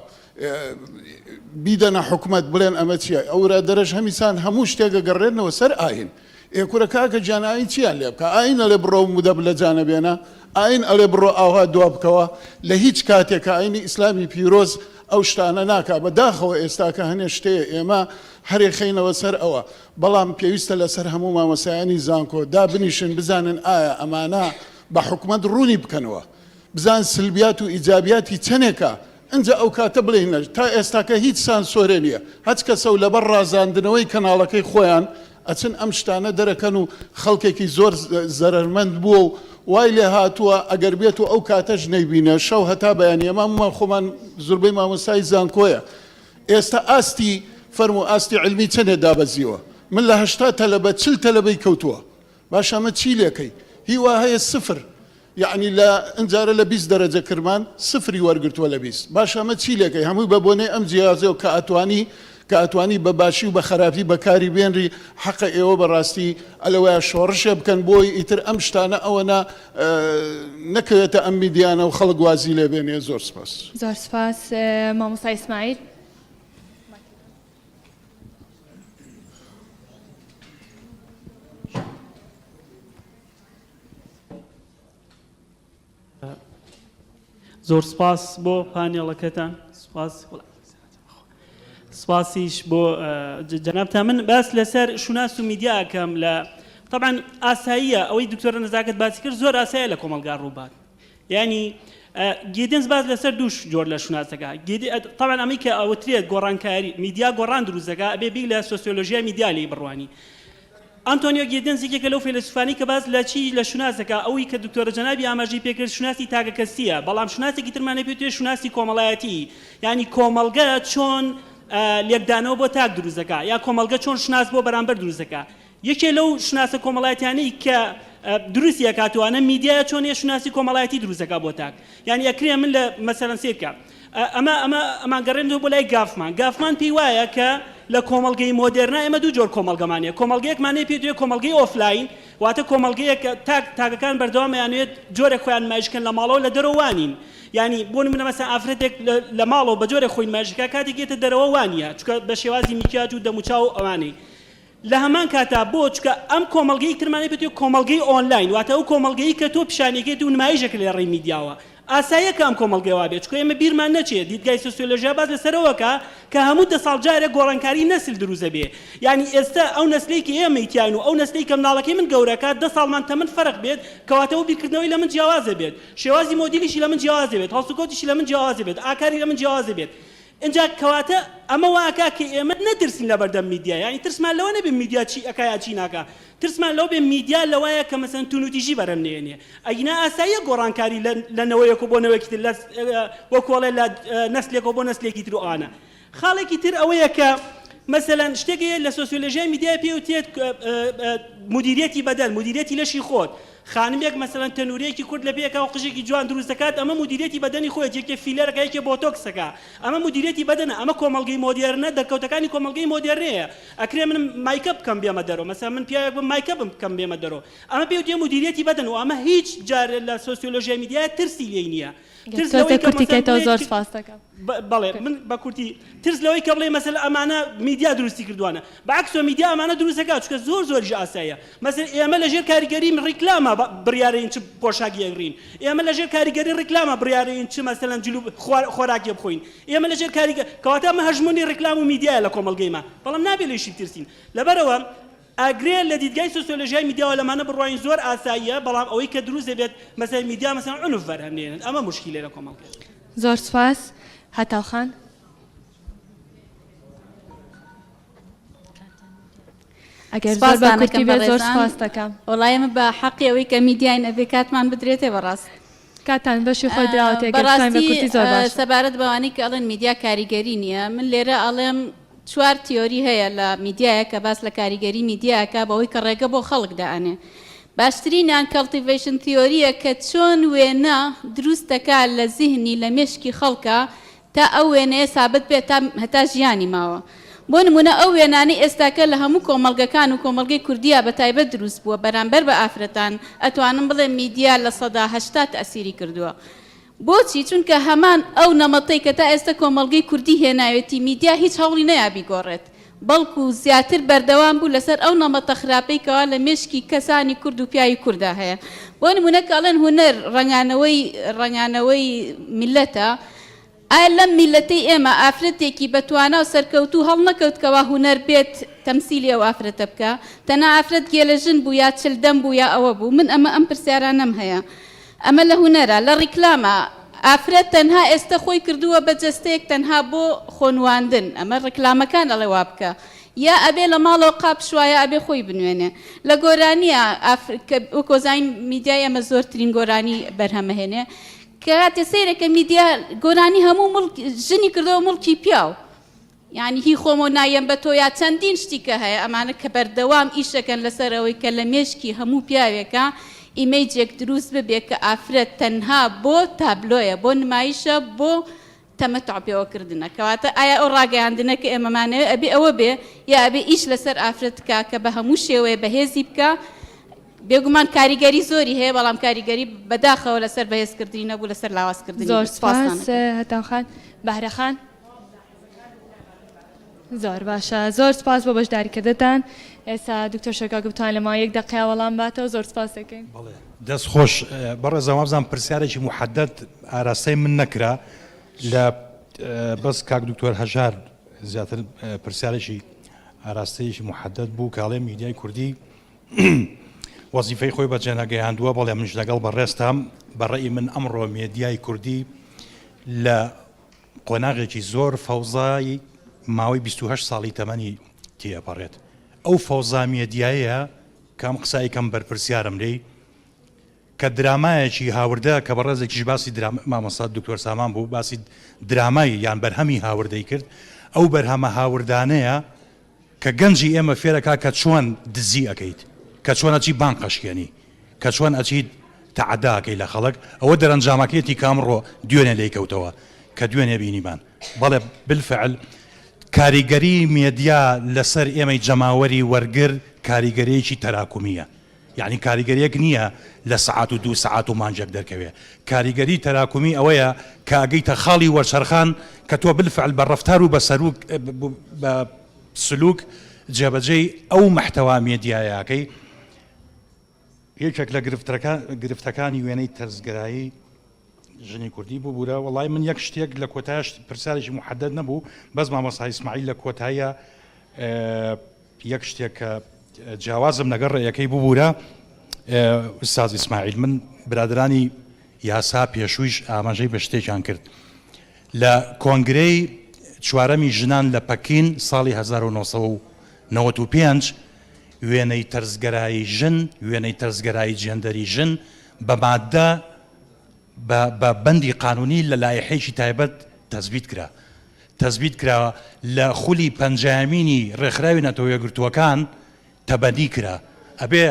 بیدەنە حکومەت بڵێن ئەمە چییە ئەورا دەرەش هەمیسان هەموو شتێک ئەگەڕێنەوە سەر ئاین ئێ کورە کاکە گیان ئاین چیان لێ بکا ئاین ئەڵێ بڕۆ مودەبلەجانە بێنە ئاین ئەڵێ بڕۆ ئاوها دوا بکەوە لە هیچ کاتێک ئاینی ئیسلامی پیرۆز ئەو شتانە ناکا بە داخەوە ئێستاکە هەنێ شتەیە ئێمە هەرێ خەینەوە سەر ئەوە بەڵام پێویستە لەسەر هەموو مامۆستایانی زانکۆ دابنیشن بزانن ئایا ئەمانە بە حکومەت ڕوونی بکەنەوە بزان سلبیات و ئیجابیاتی چەنێکە ئنجا ئەو کاتە بڵێین نە تا ئێستاکە هیچ سانسۆرێ نیە هەچ کەسە و لەبەر ڕازاندنەوەی کەناڵەکەی خۆیان ئەچن ئەم شتانە دەرەکەن و خەڵکێکی زۆر زەرەرمەند بووە و وای لێ هاتووە ئەگەر بێت و ئەو کاتەش نەیبینێ شەو هەتا بەیانی ئێمە هەموومان خۆمان زوربەی مامۆستای زانکۆیە ئێستا ئاستی فەرموو ئاستی عیلمی چەنێ دابەزیوە من لە 80 تەلەبە 40 تەلەبەی کەوتووە باشە ئەمە چی لێکەی هی وا هەیە سفر یەعنی لە ئنجارە لە 20 دەرەجە کرمان سفری وەرگرتووە لە 20 باشە ئەمە چی لێکەی هەمووی بە بۆنەی ئەم جیازەوە کە ئەتوانی. کە ئەتوانی بە باشی و بە خەراپی بەکاری بێنری حەقە ئێوە بەڕاستی ئەلەوەیا شۆڕشێ بکەن بۆی ئیتر ئەم شتانە ئەوەنە نەکەوێتە ئەم میدیانە و خەڵک وازی لێ بێنێ زۆر سپاس. زۆر سپاس مامۆستا ئیسماعیل. زۆر سپاس بۆ پانێڵەکەتان سپاس سپاسیش بۆ جەنابتان من باس لەسەر شوناس و میدیا ئەکەم لە طبعا ئاساییە ئەوەی دکتۆرە نەزاکەت باسی کرد زۆر ئاسایە لە کۆمەڵگا ڕووبات ینی گیدنس باس لەسەر دوو جۆر لە شوناسەکە طبعا ئەمەی کە ئەوترێت گۆڕانکاری میدیا گۆڕان دروستەکە ئەبێ بیر لە سۆسیۆلۆژیای میدیا لێی بڕوانی ئەنتۆنیۆ گیدنز یەکێکە لەو فەیلەسوفانەی کە باس لە چی لە شوناس دەکا، ئەوەی کە دکتۆرە جەنابی ئاماژەی پێکرد شوناسی تاکەکەسییە، بەڵام شوناسێکی ترمان هەیە پێی وترێ شوناسی کۆمەڵایەتی، یانی کۆمەڵگە چۆن لێکدانەوە بۆ تاک دروست دەکا یا کۆمەڵگە چۆن شوناس بۆ بەرامبەر دروست دەکا. یەکێ لەو شوناسە کۆمەڵایەتیانەی کە دروستی ئەکات و ئەە میدیایە چۆن یە شوناسی کۆمەڵایەتی دروست دەکا بۆ تاک. یانی ئەکرێ من لە مەسەلەن سەیر کە ئەمە ئەمە ئەمانگەڕێنێتەوە بۆ لای گافمان. گافمان پێی وایە کە لە کۆمەڵگەی مۆدێرنا ئێمە دوو جۆر کۆمەڵگەمان هەیە. کۆمەڵگەیەکمان هەیە پێی دەوێت کۆمەڵگەی ئۆفلاین، واتە کۆمەڵگەیەک کە تاک تاکەکان بەردەوام ئەیانەوێت جۆرێک خۆیان نمایش کەن لە ماڵەوە لە دەرەوە وا نین. یانی بۆ نموونە مەسەلەن ئافرەتێک لە ماڵەوە بە جۆرێک خۆی نمایش دەکات کاتێک یەتە دەرەوە وا نییە چونکە بە شێوازی میکیاج و دەموچاو و ئەوانەی. لە هەمان کاتا بۆ؟ چونکە ئەم کۆمەڵگەی ترمان هەیە پێی کۆمەڵگەی ئۆنلاین واتە ئەو کۆمەڵگەی کە تۆ پیشانیەکەیت و نمایشەکە لە ڕێی میدیاوە ئاساییە کە ئەم کۆمەڵگەیە وابێت چونکە ئێمە بیرمان نەچێت دیدگای سۆسیۆلۆژیا باس لەسەرەوە کە کە هەموو دە ساڵ جارێک گۆڕانکاری نەسل دروست دەبێ یانی ئێستا ئەو نەسلەی کە ئێمەی تیاین و ئەو نەسلەی کە مناڵەکەی من گەورەکات دە ساڵمان تەمەن فەرق بێت کەواتە ئەو بیرکردنەوەی لە من جیاواز دەبێت شێوازی مۆدیلیشی لە من جیاواز دەبێت هەڵسوکەوتیشی لە من جیاواز دەبێت ئاکاری لە من جیاواز دەبێت ئینجا کەواتە ئەمە وا ئەکا کە ئێمە نەترسین لەبەردەم میدیا، یانی ترسمان لەوە نەبێ میدیا چی ئەکا یا چی ناکا، ترسمان لەوە بێ میدیا لەوەیە کە مەسەلەن توندوتیژی بەرهەم نەیەنێ، ئەگینا ئاساییە گۆڕانکاری لە لە نەوەیەک و بۆ نەوەیەکی تر لە وەکوو ئەڵێ لە نەسلێکەوە بۆ نەسلێکی تر و ئەوانە. خاڵێکی تر ئەوەیە کە مەسەلەن شتێک هەیە لە سۆسیۆلۆژیای میدیای پێی وترێت مودیریەتی بەدەن، مودیریەتی لەشی خۆت، خانمێک مەسەلەن تەنورەیەکی کورت لە پێ ئەکا و قژێکی جوان دروست دەکات ئەمە مودیریەتی بەدەنی خۆیەتی یەکێ فیلەر ئەکا یەکێ بۆتۆکس ئەکا ئەمە مودیریەتی بەدەنە ئەمە کۆمەڵگەی مۆدێرنە دەرکەوتەکانی کۆمەڵگەی مۆدێرنەیە ئەکرێ من مایکەپ بکەم بێمە دەرۆ مەسەلەن من پیاوێک بم مایکەپم بکەم بێمە دەرۆ ئەمە پێ وترێ مودیریەتی بەدەن و ئەمە هیچ جار لە سۆسیۆلۆژیای میدیایە ترسی لێی نییە ترس لەوەی کە کورتی کەیتەوە زۆر سپاست دەکەم. بەڵێ من بە کورتی ترس لەوەی کە بڵێ مەسەلەن ئەمانە میدیا دروستی کردوانە بە عەکسەوە میدیا ئەمانە دروست دەکات چونکە زۆر زۆریش ئاساییە مەسەلەن ئێمە لەژێر کاریگەری ڕیکلامە بڕیارەین چ پۆشاکی ئەگرین ئێمە لەژێر کاریگەری ڕیکلامە بڕیارەین چ مەسەلەن جل و خۆراکێ بخۆین ئێمە لەژێر کاریگە کەواتە ئەمە هەژموونی ڕیکلام و میدیایە لە کۆمەڵگەی ما بەڵام نابێ لێیشی بترسین لەبەرئەوە ئەگرێ لە دیدگای سۆسیۆلۆژیای میدیاوە لەمانە بڕواین زۆر ئاساییە، بەڵام ئەوەی کە دروست دەبێت مەسەلەی میدیا مەسەلەن عونف بەرهەم نێنن ئەمە موشکیلەیە لە کۆمەڵگەدا. زۆر سوپاس هەتاو خان. ئەگەر زۆر بە سپاستان کورتی ئەکەم بێت زۆر بەڕێزان. سپاست دەکەم. وەڵای ئێمە بە حەقی ئەوەی کە میدیاین ئەبێ کاتمان بدرێتێ بەڕاست. کاتتان بەشی خۆی دراوەتێ گەر بتوانین بە بەڕاستی کورتی زۆر باشە. سەبارەت بەوانەی کە ئەڵێن میدیا کاریگەری نییە من لێرە ئەڵێم چوار تیۆری هەیە لە میدیایە کە باس لە کاریگەری میدیا ئەکا بەوەی کە ڕێگە بۆ خەڵک دائەنێ. باشترینیان cultivation theory یە کە چۆن وێنە دروست دەکا لە زیهنی لە مێشکی خەڵکا تا ئەو وێنەیە سابت بێت تا هەتا ژیانی ماوە. بۆ نمونە ئەو وێنانەی ئێستاکە لە هەموو کۆمەڵگەکان و کۆمەڵگەی کوردیا بە تایبەت دروست بووە بەرامبەر بە ئافرەتان ئەتوانم بڵێم میدیا 80% تەئسیری کردووە. بۆچی؟ چونکە هەمان ئەو نەمەتەی کە تا ئێستە کۆمەڵگەی کوردی هێناوێتی میدیا هیچ هەوڵی نەیا بیگۆڕێت، بەڵکو زیاتر بەردەوام بوو لەسەر ئەو نەمەتە خراپەی کەوا لە مێشکی کەسانی کورد و پیاوی کوردا هەیە. بۆ نمونە کە ئەڵێن هونەر ڕەنگانەوەی ڕەنگانەوەی میللەتە، ئایا لەم میللەتەی ئێمە ئافرەتێکی بە توانا و سەرکەوتوو هەڵنەکەوت کەوا هونەر بێت تەمسیلی ئەو ئافرەتە بکا؟ تەنها ئافرەت گێلە ژن بوو یا چلدەم بوو یا ئەوە بوو؟ من ئەمە ئەم پرسیارانەم هەیە. ئەمە لە هونەرە، لە ڕیکلامە، ئافرەت تەنها ئێستە خۆی کردووە بە جەستەیەک تەنها بۆ خۆنواندن، ئەمە ڕیکلامەکان ئەڵێ وا بکە، یا ئەبێ لە ماڵەوە قاپ بشوا یا ئەبێ خۆی بنوێنێ. لە گۆرانیە، ئافر کە وەک ئەزانین میدیای ئێمە زۆرترین گۆرانی بەرهەمەهێنێ، کاتێ سەیرەکە میدیا گۆرانی هەموو موڵک ژنی کردەوە موڵکی پیاو، یانی هی خۆمە و نایەم بە تۆ یا چەندین شتی کە هەیە ئەمانە کە بەردەوام ئیشەکەن لەسەر ئەوەی کە لە مێشکی هەموو پیاوێکا ئیمەیجێک دروست ببێ کە ئافرەت تەنها بۆ تابلۆیە بۆ نمایشە بۆ. تەمەتوع پێوەکردنە کەواتە ئایا ئەو ڕاگەیاندنە کە ئێمەمانەوێ ئەبێ ئەوە بێ یا ئەبێ ئیش لەسەر ئافرەت بکا کە بە هەموو شێوەیە بەهێزی بکا بێگومان کاریگەری زۆری هەیە بەڵام کاریگەری بەداخەوە لەسەر بەهێزکردنی نەبوو لەسەر لاوازکردنی زۆر بوو سوپاستان سوپاس ئەکەم. هەتاو خان. بەهرە خان. زۆر باشە زۆر سوپاس بۆ بەشداریکردتان ئێستا دکتۆر شێرکۆ بتوان لە ماوەی یەک دەقەیا وەڵام باتەوە زۆر سوپاس دەکەین. بەڵێ دەست خۆش بەڕێزان وابزانم پرسیارێکی موحەدەد ئاراستەی من نەکرا لە بەس کاک دکتۆر هەژار زیاتر پرسیارێکی ئاراستەیەکی موحەدەد بوو کە ئەڵێ میدیای کوردی وەزیفەی خۆی بەجێنەگەیاندووە بەڵێ منیش لەگەڵ بەڕێزتام بەڕێی من ئەمڕۆ مێدیای کوردی لە قۆناغێکی زۆر فەوزای ماوەی 28 ساڵی تەمەنی تێئەپەڕێت ئەو فەوزا مێدیایە کە ئەم قسەی کەم بەرپرسیارم لێی کە درامایەکی هاوردە کە بەڕێزێکیش باسی درام مامۆستا دکتۆر سامان بوو باسی درامای یان بەرهەمی هاوردەی کرد ئەو بەرهەمە هاوردانەیە کە گەنجی ئێمە فێرەکا کە چۆن دزی ئەکەیت کە چۆن ئەچی بانق ئەشکێنی کە چۆن ئەچیت تەعەدا ئەکەی لە خەڵک ئەوە دەرەنجامەکەیەتی کە ئەمڕۆ دوێنێ لێی کەوتەوە کە دوێنێ بینیمان بەڵێ بالفعل کاریگەری مێدیا لەسەر ئێمەی جەماوەری وەرگر کاریگەریەکی تەراکومیە یەعنی کاریگەریەک نییە لە سەعات و دوو سەعات و مانگێک دەرکەوێ. کاریگەری تەراکومی ئەوەیە کە ئەگەیتە خاڵی وەرچەرخان کە تۆ بالفعل بە ڕەفتار و بە سەروک بە سلوک جێبەجێی ئەو مەحتەوا مێدیایە ئەکەی. یەکێک لە گرفتەکانی وێنەی تەرزگەرایی ژنی کوردی ببورە وەڵای من یەک شتێک لە کۆتایش پرسیارێکی محدد نەبوو بەس مامۆستا ئیسماعیل لە کۆتاییە یەک شتێک کە جیاوازم لەگەڵ ڕێیەکەی ببورە ئوستاز ئیسماعیل من برادرانی یاسا پێشوویش ئاماژەی بە شتێکیان کرد لە کۆنگرەی چوارەمی ژنان لە پەکین ساڵی 1995 وێنەی تەرزگەرایی ژن وێنەی تەرزگەرایی جێندەری ژن بە مادە بە بە بەندی قانونی لە لایحەیەکی تایبەت تەسبیت کرا تەسبیت کرا لە خولی پەنجایەمینی ڕێکخراوی نەتەوە یەکگرتووەکان تەبەنی کرا ئەبێ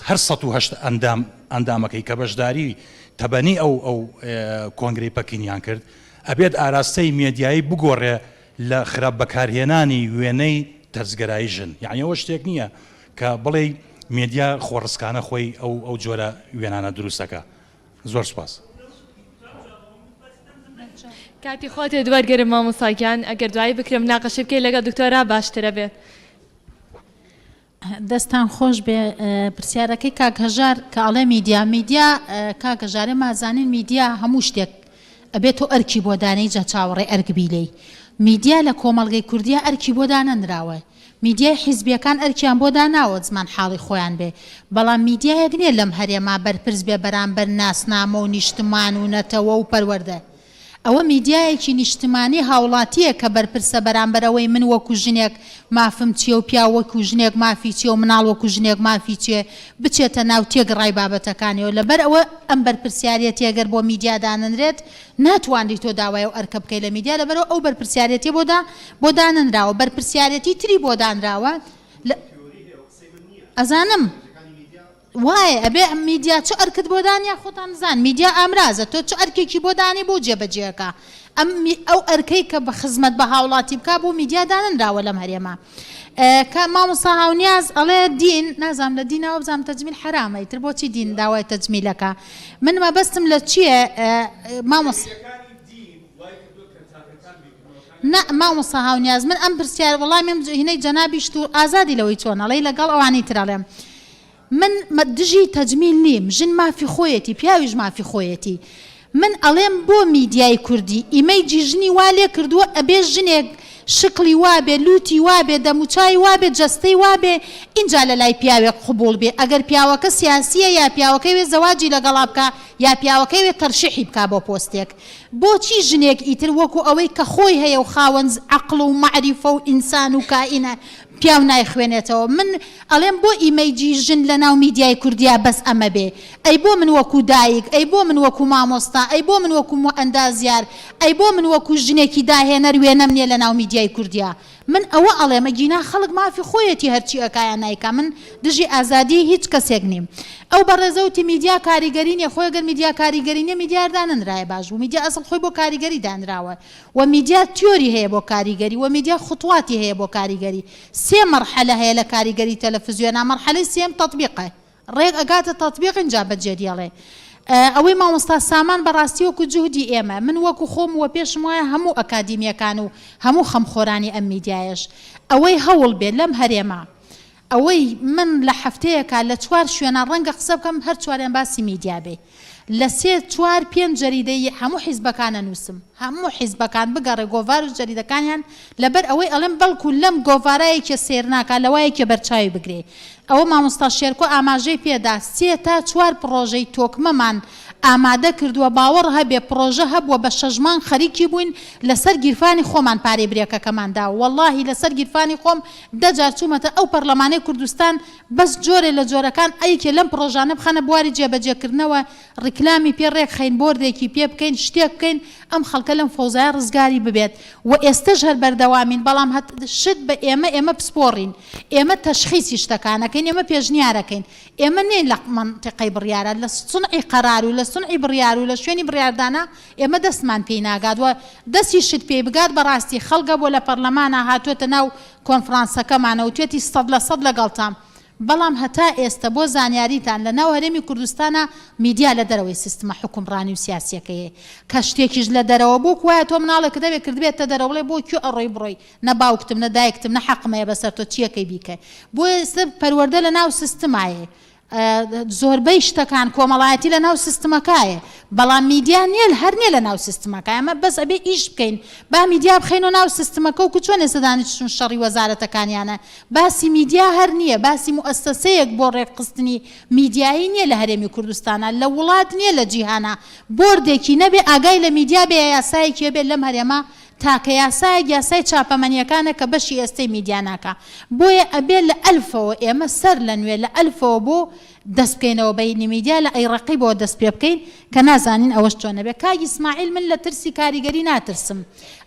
هەر 108 ئەندام ئەندامەکەی کە بەشداری تەبەنی ئەو ئەو کۆنگرەی پەکینیان کرد ئەبێت ئاراستەی مێدیایی بگۆڕێ لە خراپ بەکارهێنانی وێنەی تەرزگەرایی ژن یعنی ئەوە شتێک نییە کە بڵێی مێدیا خۆڕسکانە خۆی ئەو ئەو جۆرە وێنانە دروست دەکا. زۆر سوپاس. کاتی خۆتت وەرگرم مامۆستا گیان ئەگەر دوایی بکرێ مناقەشەی بکەی لەگەڵ دکتۆرا باشترە بێت. دەستتان خۆش بێ پرسیارەکەی کاک هەژار کە ئەڵێ میدیا میدیا کاک هەژار ئێمە ئەزانین میدیا هەموو شتێک ئەبێ تۆ ئەرکی بۆ دانێی جا چاوەڕێی ئەرک بی لێی میدیا لە کۆمەڵگەی کوردیا ئەرکی بۆ دانەنراوە میدیای حیزبیەکان ئەرکیان بۆ داناوە زمان حاڵی خۆیان بێ بەڵام میدیایەک نیە لەم هەرێما بەرپرس بێ بەرامبەر ناسنامە و نیشتمان و نەتەوە و پەروەردە ئەوە میدیایەکی نیشتمانی هاوڵاتیە کە بەرپرسە بەرامبەر ئەوەی من وەکو ژنێک مافم چیە و پیاو وەکو ژنێک مافی چیە و مناڵ وەکو ژنێک مافی چیە بچێتە ناو تێگڕای بابەتەکانیەوە لەبەر ئەوە ئەم بەرپرسیاریەتیە گەر بۆ میدیا دانەنرێت ناتوانری تۆ داوای ئەو ئەرکە بکەی لە میدیا لەبەرئەوە ئەو بەرپرسیارێتیە بۆ دا بۆ دانەنراوە بەرپرسیارێتی تری بۆ دانراوە لە ئەزانم وایە ئەبێ میدیا چ ئەرکت بۆ دانیا خۆتان زان میدیا ئامرازە تۆ چ ئەرکێکی بۆ دانێ بۆ جێبەجێکە ئەم ئەو ئەرکەی کە بە خزمەت بە هاوڵاتی بکا بۆ میدیا دانەنراوە لەم هەرێمە کە مامۆستا هاونیاز ئەڵێ دین نازانم لە دینەوە بزانم تەجمیل حەرامە ئیتر بۆچی دین داوای تەجمیلەکە من مەبەستم لە چییە مامۆستا نا مامۆستا هاونیاز من ئەم پرسیار وەڵامی ئەم هینەی جەنابیشت و ئازادی لەوەی چۆن ئەڵێی لەگەڵ ئەوانی تر ئەڵێم من دژی تەجمیل نیم ژن مافی خۆیەتی پیاویش مافی خۆیەتی من ئەڵێم بۆ میدیای کوردی ئیمەیجی ژنی وا لێ کردووە ئەبێ ژنێک شکڵی وابێ لوتی وابێ دەموچاوی وابێ جەستەی وابێ ئینجا لەلای پیاوێک قبوڵ بێ ئەگەر پیاوەکە سیاسیە یا پیاوەکەی وێ زەواجی لەگەڵا بکا یا پیاوەکەی وێ تەرشیحی بکا بۆ پۆستێک بۆچی ژنێک ئیتر وەکو ئەوەی کە خۆی هەیە و خاوەن عەقڵ و مەعریفە و ئینسان و کائینە. پیاو نایخوێنێتەوە من ئەڵێم بۆ ئیمەیجی ژن لەناو میدیای کوردیا بەس ئەمە بێ ئەی بۆ من وەکو دایک ئەی بۆ من وەکو مامۆستا ئەی بۆ من وەکو ئەندازیار ئەی بۆ من وەکو ژنێکی داهێنەر وێنەم نیە لەناو میدیای کوردیا من ئەوە ئەڵێم ئەگینا خەڵک مافی خۆیەتی هەرچی ئەکا یان نایکا من دژی ئازادی هیچ کەسێک نیم ئەو بەڕێزە وتی میدیا کاریگەری نیە خۆی گەر میدیا کاریگەری نیە میدیا هەر دانەنرایە باش بوو میدیا ئەسڵ خۆی بۆ کاریگەری دانراوە وە میدیا تیۆری هەیە بۆ کاریگەری وە میدیا خطواتی هەیە بۆ کاریگەری سێ مەرحەلە هەیە لە کاریگەری تەلەفزیۆنا مەرحەلەی سێیەم تەتبیقە ڕێک ئەگاتە تەتبیق ئینجا بەجێ دیەڵێ ئەوەی مامۆستا سامان بەڕاستی وەکو جوهدی ئێمە من وەکو خۆم وە پێشم وایە هەموو ئەکادیمیەکان و هەموو خەمخۆرانی ئەم میدیایەش ئەوەی هەوڵ بێ لەم هەرێمە ئەوەی من لە هەفتەیەکا لە چوار شوێنا ڕەنگە قسە بکەم هەر چواریان باسی میدیا بێ لە سێ چوار پێنج جەریدەی هەموو حیزبەکان ئەنووسم هەموو حیزبەکان بگەڕێ گۆڤار و جەریدەکانیان لەبەر ئەوەی ئەڵێم بەڵکو لەم گۆڤارا یەکێ سەیر ناکا لەوا یەکێ بەرچاوی بگرێ ئەوە مامۆستا شێرکۆ ئاماژەی پێدا سێ تا چوار پڕۆژەی تۆکمەمان ئامادە کردووە باوەڕ هەبێ پڕۆژە هەبووە بە شەش مانگ خەریکی بووین لەسەر گیرفانی خۆمان پارەی برێکەکەمان داوە وەڵاهی لەسەر گیرفانی خۆم دە جار چوومەتە ئەو پەڕلەمانەی کوردستان بەس جۆرێ لە جۆرەکان ئەیکێ لەم پڕۆژانە بخەنە بواری جێبەجێکردنەوە ڕیکلامی پێ ڕێکخەین بۆردێکی پێ بکەین شتێک بکەین ئەم خەڵکە لەم فەوزایە ڕزگاری ببێت و ئێستەش هەر بەردەوامین بەڵام هەت شت بە ئێمە ئێمە پسپۆڕین ئێمە تەشخیسی شتەکان ئەکەین ئێمە پێشنیار ئەکەین ئێمە نین لە مەنتیقەی بڕیارە لە سونعی قەرار و لە سونعی بڕیار و لە شوێنی بڕیاردانا ئێمە دەستمان پێی ناگات و دەستیشت پێی بگات بەڕاستی خەڵک هەبووە لە پەڕلەمانا هاتووەتە ناو کۆنفرانسەکەمانەوە وتویەتی 100% لەگەڵتام بەڵام هەتا ئێستە بۆ زانیاریتان لە ناو هەرێمی کوردستانا میدیا لە دەرەوەی سیستمە حوکمڕانی و سیاسیەکەیە کە شتێکیش لە دەرەوە بوو وایە تۆ مناڵێکت هەبێ کردبێتە دەرەوە بڵێ بۆ کوێ ئەڕۆی بڕۆی نە باوکتم نە دایکتم نە حەقم هەیە بەسەر تۆ چیەکەی بیکە بۆیە ئێستە پەروەردە لە ناو سیستمایە زۆربەی شتەکان کۆمەڵایەتی لە ناو سیستمەکایە بەڵام میدیا نیە هەر نیە لە ناو سیستمەکە ئەمە بەس ئەبێ ئیش بکەین با میدیا بخەینەوە ناو سیستمەکە وکو چۆن ئێستا دانیشتون شەڕی وەزارەتەکانیانە باسی میدیا هەر نیە باسی موئەسەسەیەک بۆ ڕێکخستنی میدیایی نیە لە هەرێمی کوردستانا لە وڵات نیە لە جیهانا بۆردێکی نەبێ ئاگای لە میدیا بێ یا یاسایەکی هەبێ لەم هەرێمە تاکە یاسایەک یاسای چاپەمەنیەکانە کە بەشی ئێستەی میدیا ناکا بۆیە ئەبێ لە ئەلفەوە ئێمە سەر لە نوێ لە ئەلفەوە بۆ دەست بکەینەوە بەینی میدیا لە ئەی ڕەقیبەوە دەست پێ بکەین کە نازانین ئەوەش چۆن ئەبێ کاک ئیسماعیل من لە ترسی کاریگەری ناترسم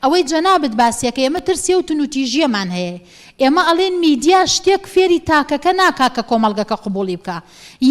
ئەوەی جەنابت باسیەکەی ئێمە ترسی ئەو تونوتیژیەمان هەیە ئێمە ئەڵێین میدیا شتێک فێری تاکەکە ناکا کە کۆمەڵگەکە قبوڵی بکا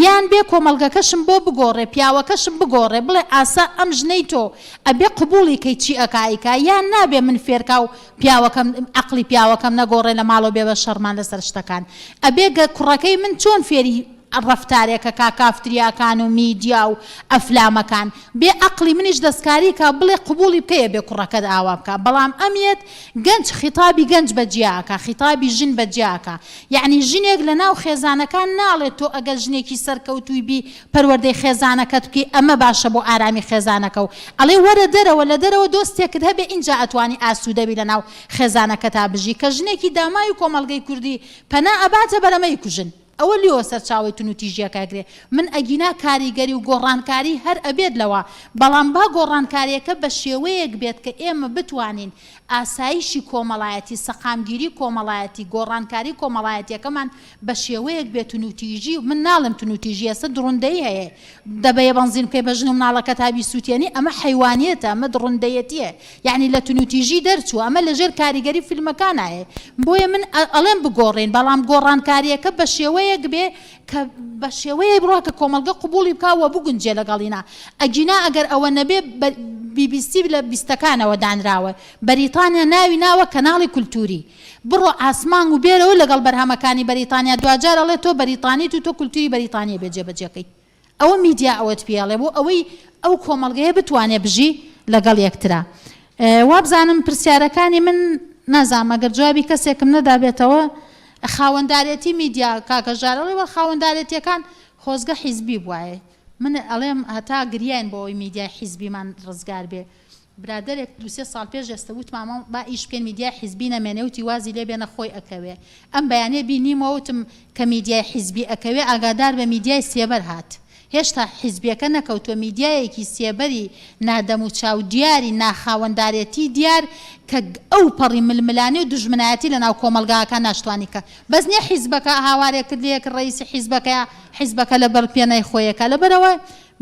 یان بێ کۆمەڵگەکەشم بۆ بگۆڕێ پیاوەکەشم بگۆڕێ بڵێ ئاسا ئەم ژنەی تۆ ئەبێ قبوڵی کەی چی ئەکا ئەیکا یان نابێ من فێرکا و پیاوەکەم عەقڵی پیاوەکەم نەگۆڕێ لە ماڵەوە بێ بە شەڕمان لەسەر شتەکان ئەبێ گە کوڕەکەی من چۆن فێری ڕەفتارێک ئەکا کافتریاکان و میدیا و ئەفلامەکان بێ عەقڵی منیش دەستکاری کا بڵێ قبوڵی بکەی ئەبێ کوڕەکەت ئاوا بکا بەڵام ئەم یەت گەنج خیتابی گەنج بە جیا ئەکا خیتابی ژن بە جیا ئەکا یەعنی ژنێک لە ناو خێزانەکان ناڵێ تۆ ئەگەر ژنێکی سەرکەوتووی بی پەروەردەی خێزانەکەت بکەی ئەمە باشە بۆ ئارامی خێزانەکە و ئەڵێ وەرە دەرەوە لە دەرەوە دۆستێکت هەبێ ئینجا ئەتوانی ئاسوودە بی لە ناو خێزانەکەتا بژی کە ژنێکی داماوی کۆمەڵگەی کوردی پەنا ئەباتە بەر ئەمە ئەیکوژن ئەوە لێوە سەرچاوەی تونوتیژیەکە ئەگرێ من ئەگینا کاریگەری و گۆڕانکاری هەر ئەبێت لەوە بەڵام با گۆڕانکاریەکە بە شێوەیەک بێت کە ئێمە بتوانین ئاسایشی کۆمەڵایەتی سەقامگیری کۆمەڵایەتی گۆڕانکاری کۆمەڵایەتیەکەمان بە شێوەیەک بێت تونوتیژی من ناڵێم تونوتیژی ئێستا دڕندەیی هەیە دەبەیە بەنزین بکەی بە ژن و مناڵەکەت تا بیسوتێنی ئەمە حەیوانیەتە ئەمە دڕندەیەتیە یەعنی لە تونوتیژی دەرچووە ئەمە لەژێر کاریگەری فیلمەکانایە بۆیە من ئەڵێم بگۆڕێین بەڵام گۆڕانکاریەکە بە شێوەیەک بێ کە بە شێوەیەک بڕوا کە کۆمەڵگە قبوڵی بکا و بگونجێ لەگەڵینا ئەگینا ئەگەر ئەوە نەبێ بی بی سی لە بیستەکانەوە دانراوە بەریتانیا ناوی ناوە کەناڵی کولتوری بڕۆ ئاسمان و بێرەوە لەگەڵ بەرهەمەکانی بەریتانیا دواجار ئەڵێ تۆ بەریتانیت و تۆ کولتوری بەریتانیە بێ جێبەجێکەی ئەوە میدیا ئەوەت پێ ئەڵێ بۆ ئەوەی ئەو کۆمەڵگەیە بتوانێ بژی لەگەڵ یەکترا وابزانم پرسیارەکانی من نازانم ئەگەر جوابی کەسێکم نەدابێتەوە خاوەندارێتی میدیا کاکە ژار ئەڵێ وە خاوەندارێتیەکان خۆزگە حیزبی بوایە من ئەڵێم هەتا گریاین بۆ ئەوەی میدیای حیزبیمان ڕزگار بێ برادەرێک دوو سێ ساڵ پێش ئێستە وتم مامە با ئیش بکەین میدیای حیزبی نەمێنێ وتی وازی لێ بێنە خۆی ئەکەوێ ئەم بەیانیە بینیمەوە وتم کە میدیای حیزبی ئەکەوێ ئاگادار بە میدیای سێبەر هات. هێشتا حیزبیەکە نەکەوتوە میدیایەکی سێبەری نادەموچاو دیاری ناخاوەندارێتی دیار کە ئەو پەڕی ململانێ و دوژمنایەتی لەناو کۆمەڵگاکە ناشتوانی کە بەس نیە حیزبەکە هاوارێک کرد لەیەک ڕەئیسی حیزبەکەیە حیزبەکە لەبەر پێنای خۆیەکا لەبەرئەوە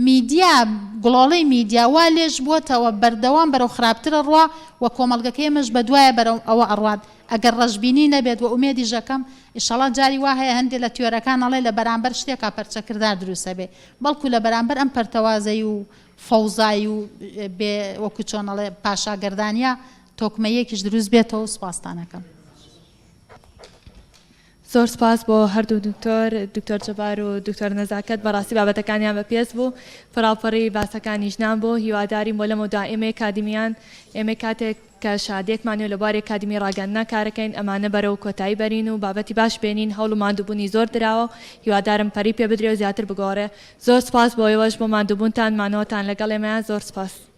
میدیا گڵۆڵەی میدیا وا لێژ بوەتەوە بەردەوام بەرەو خراپتر ئەڕوا و کۆمەڵگەکەی ئێمەش بەدوایە بەرەو ئەوە ئەڕوات ئەگەر ڕەشبینی نەبێت وە ئومێدیش ئەکەم ئیشەڵا جاری وا هەیە هەندێ لە تیۆرەکان ئەڵێ لە بەرامبەر شتێکا پەرچەکردار دروست ئەبێ بەڵکو لە بەرامبەر ئەم پەرتەوازەی و فەوزای و بێ وەکو چۆن ئەڵێ پاشاگەردانیە تۆکمەییەکیش دروست بێتەوە سوپاستان ئەکەم. زۆر سوپاس بۆ هەردوو دکتۆر، دکتۆر جەبار و دکتۆر نەزاکەت، بەڕاستی بابەتەکانیان بەپێز بوو، پڕاوپڕی باسەکانی ژنان بوو، هیوادارین بۆ لەمەودا ئێمەی ئەکادیمیان، ئێمەی کاتێک کە شادێکمان نیە لە بواری ئەکادیمی ڕاگەیاندنا کارەکەین، ئەمانە بەرەو کۆتایی بەرین و بابەتی باش بێنین، هەوڵ و ماندووبوونی زۆر دراوە، هیوادارم پەرەی پێ بدرێ و زیاتر بگۆڕێ. زۆر سوپاس بۆ ئێوەش بۆ ماندووبوونتان، مانەوەتان لەگەڵ ئێمەیا، زۆر سوپاس.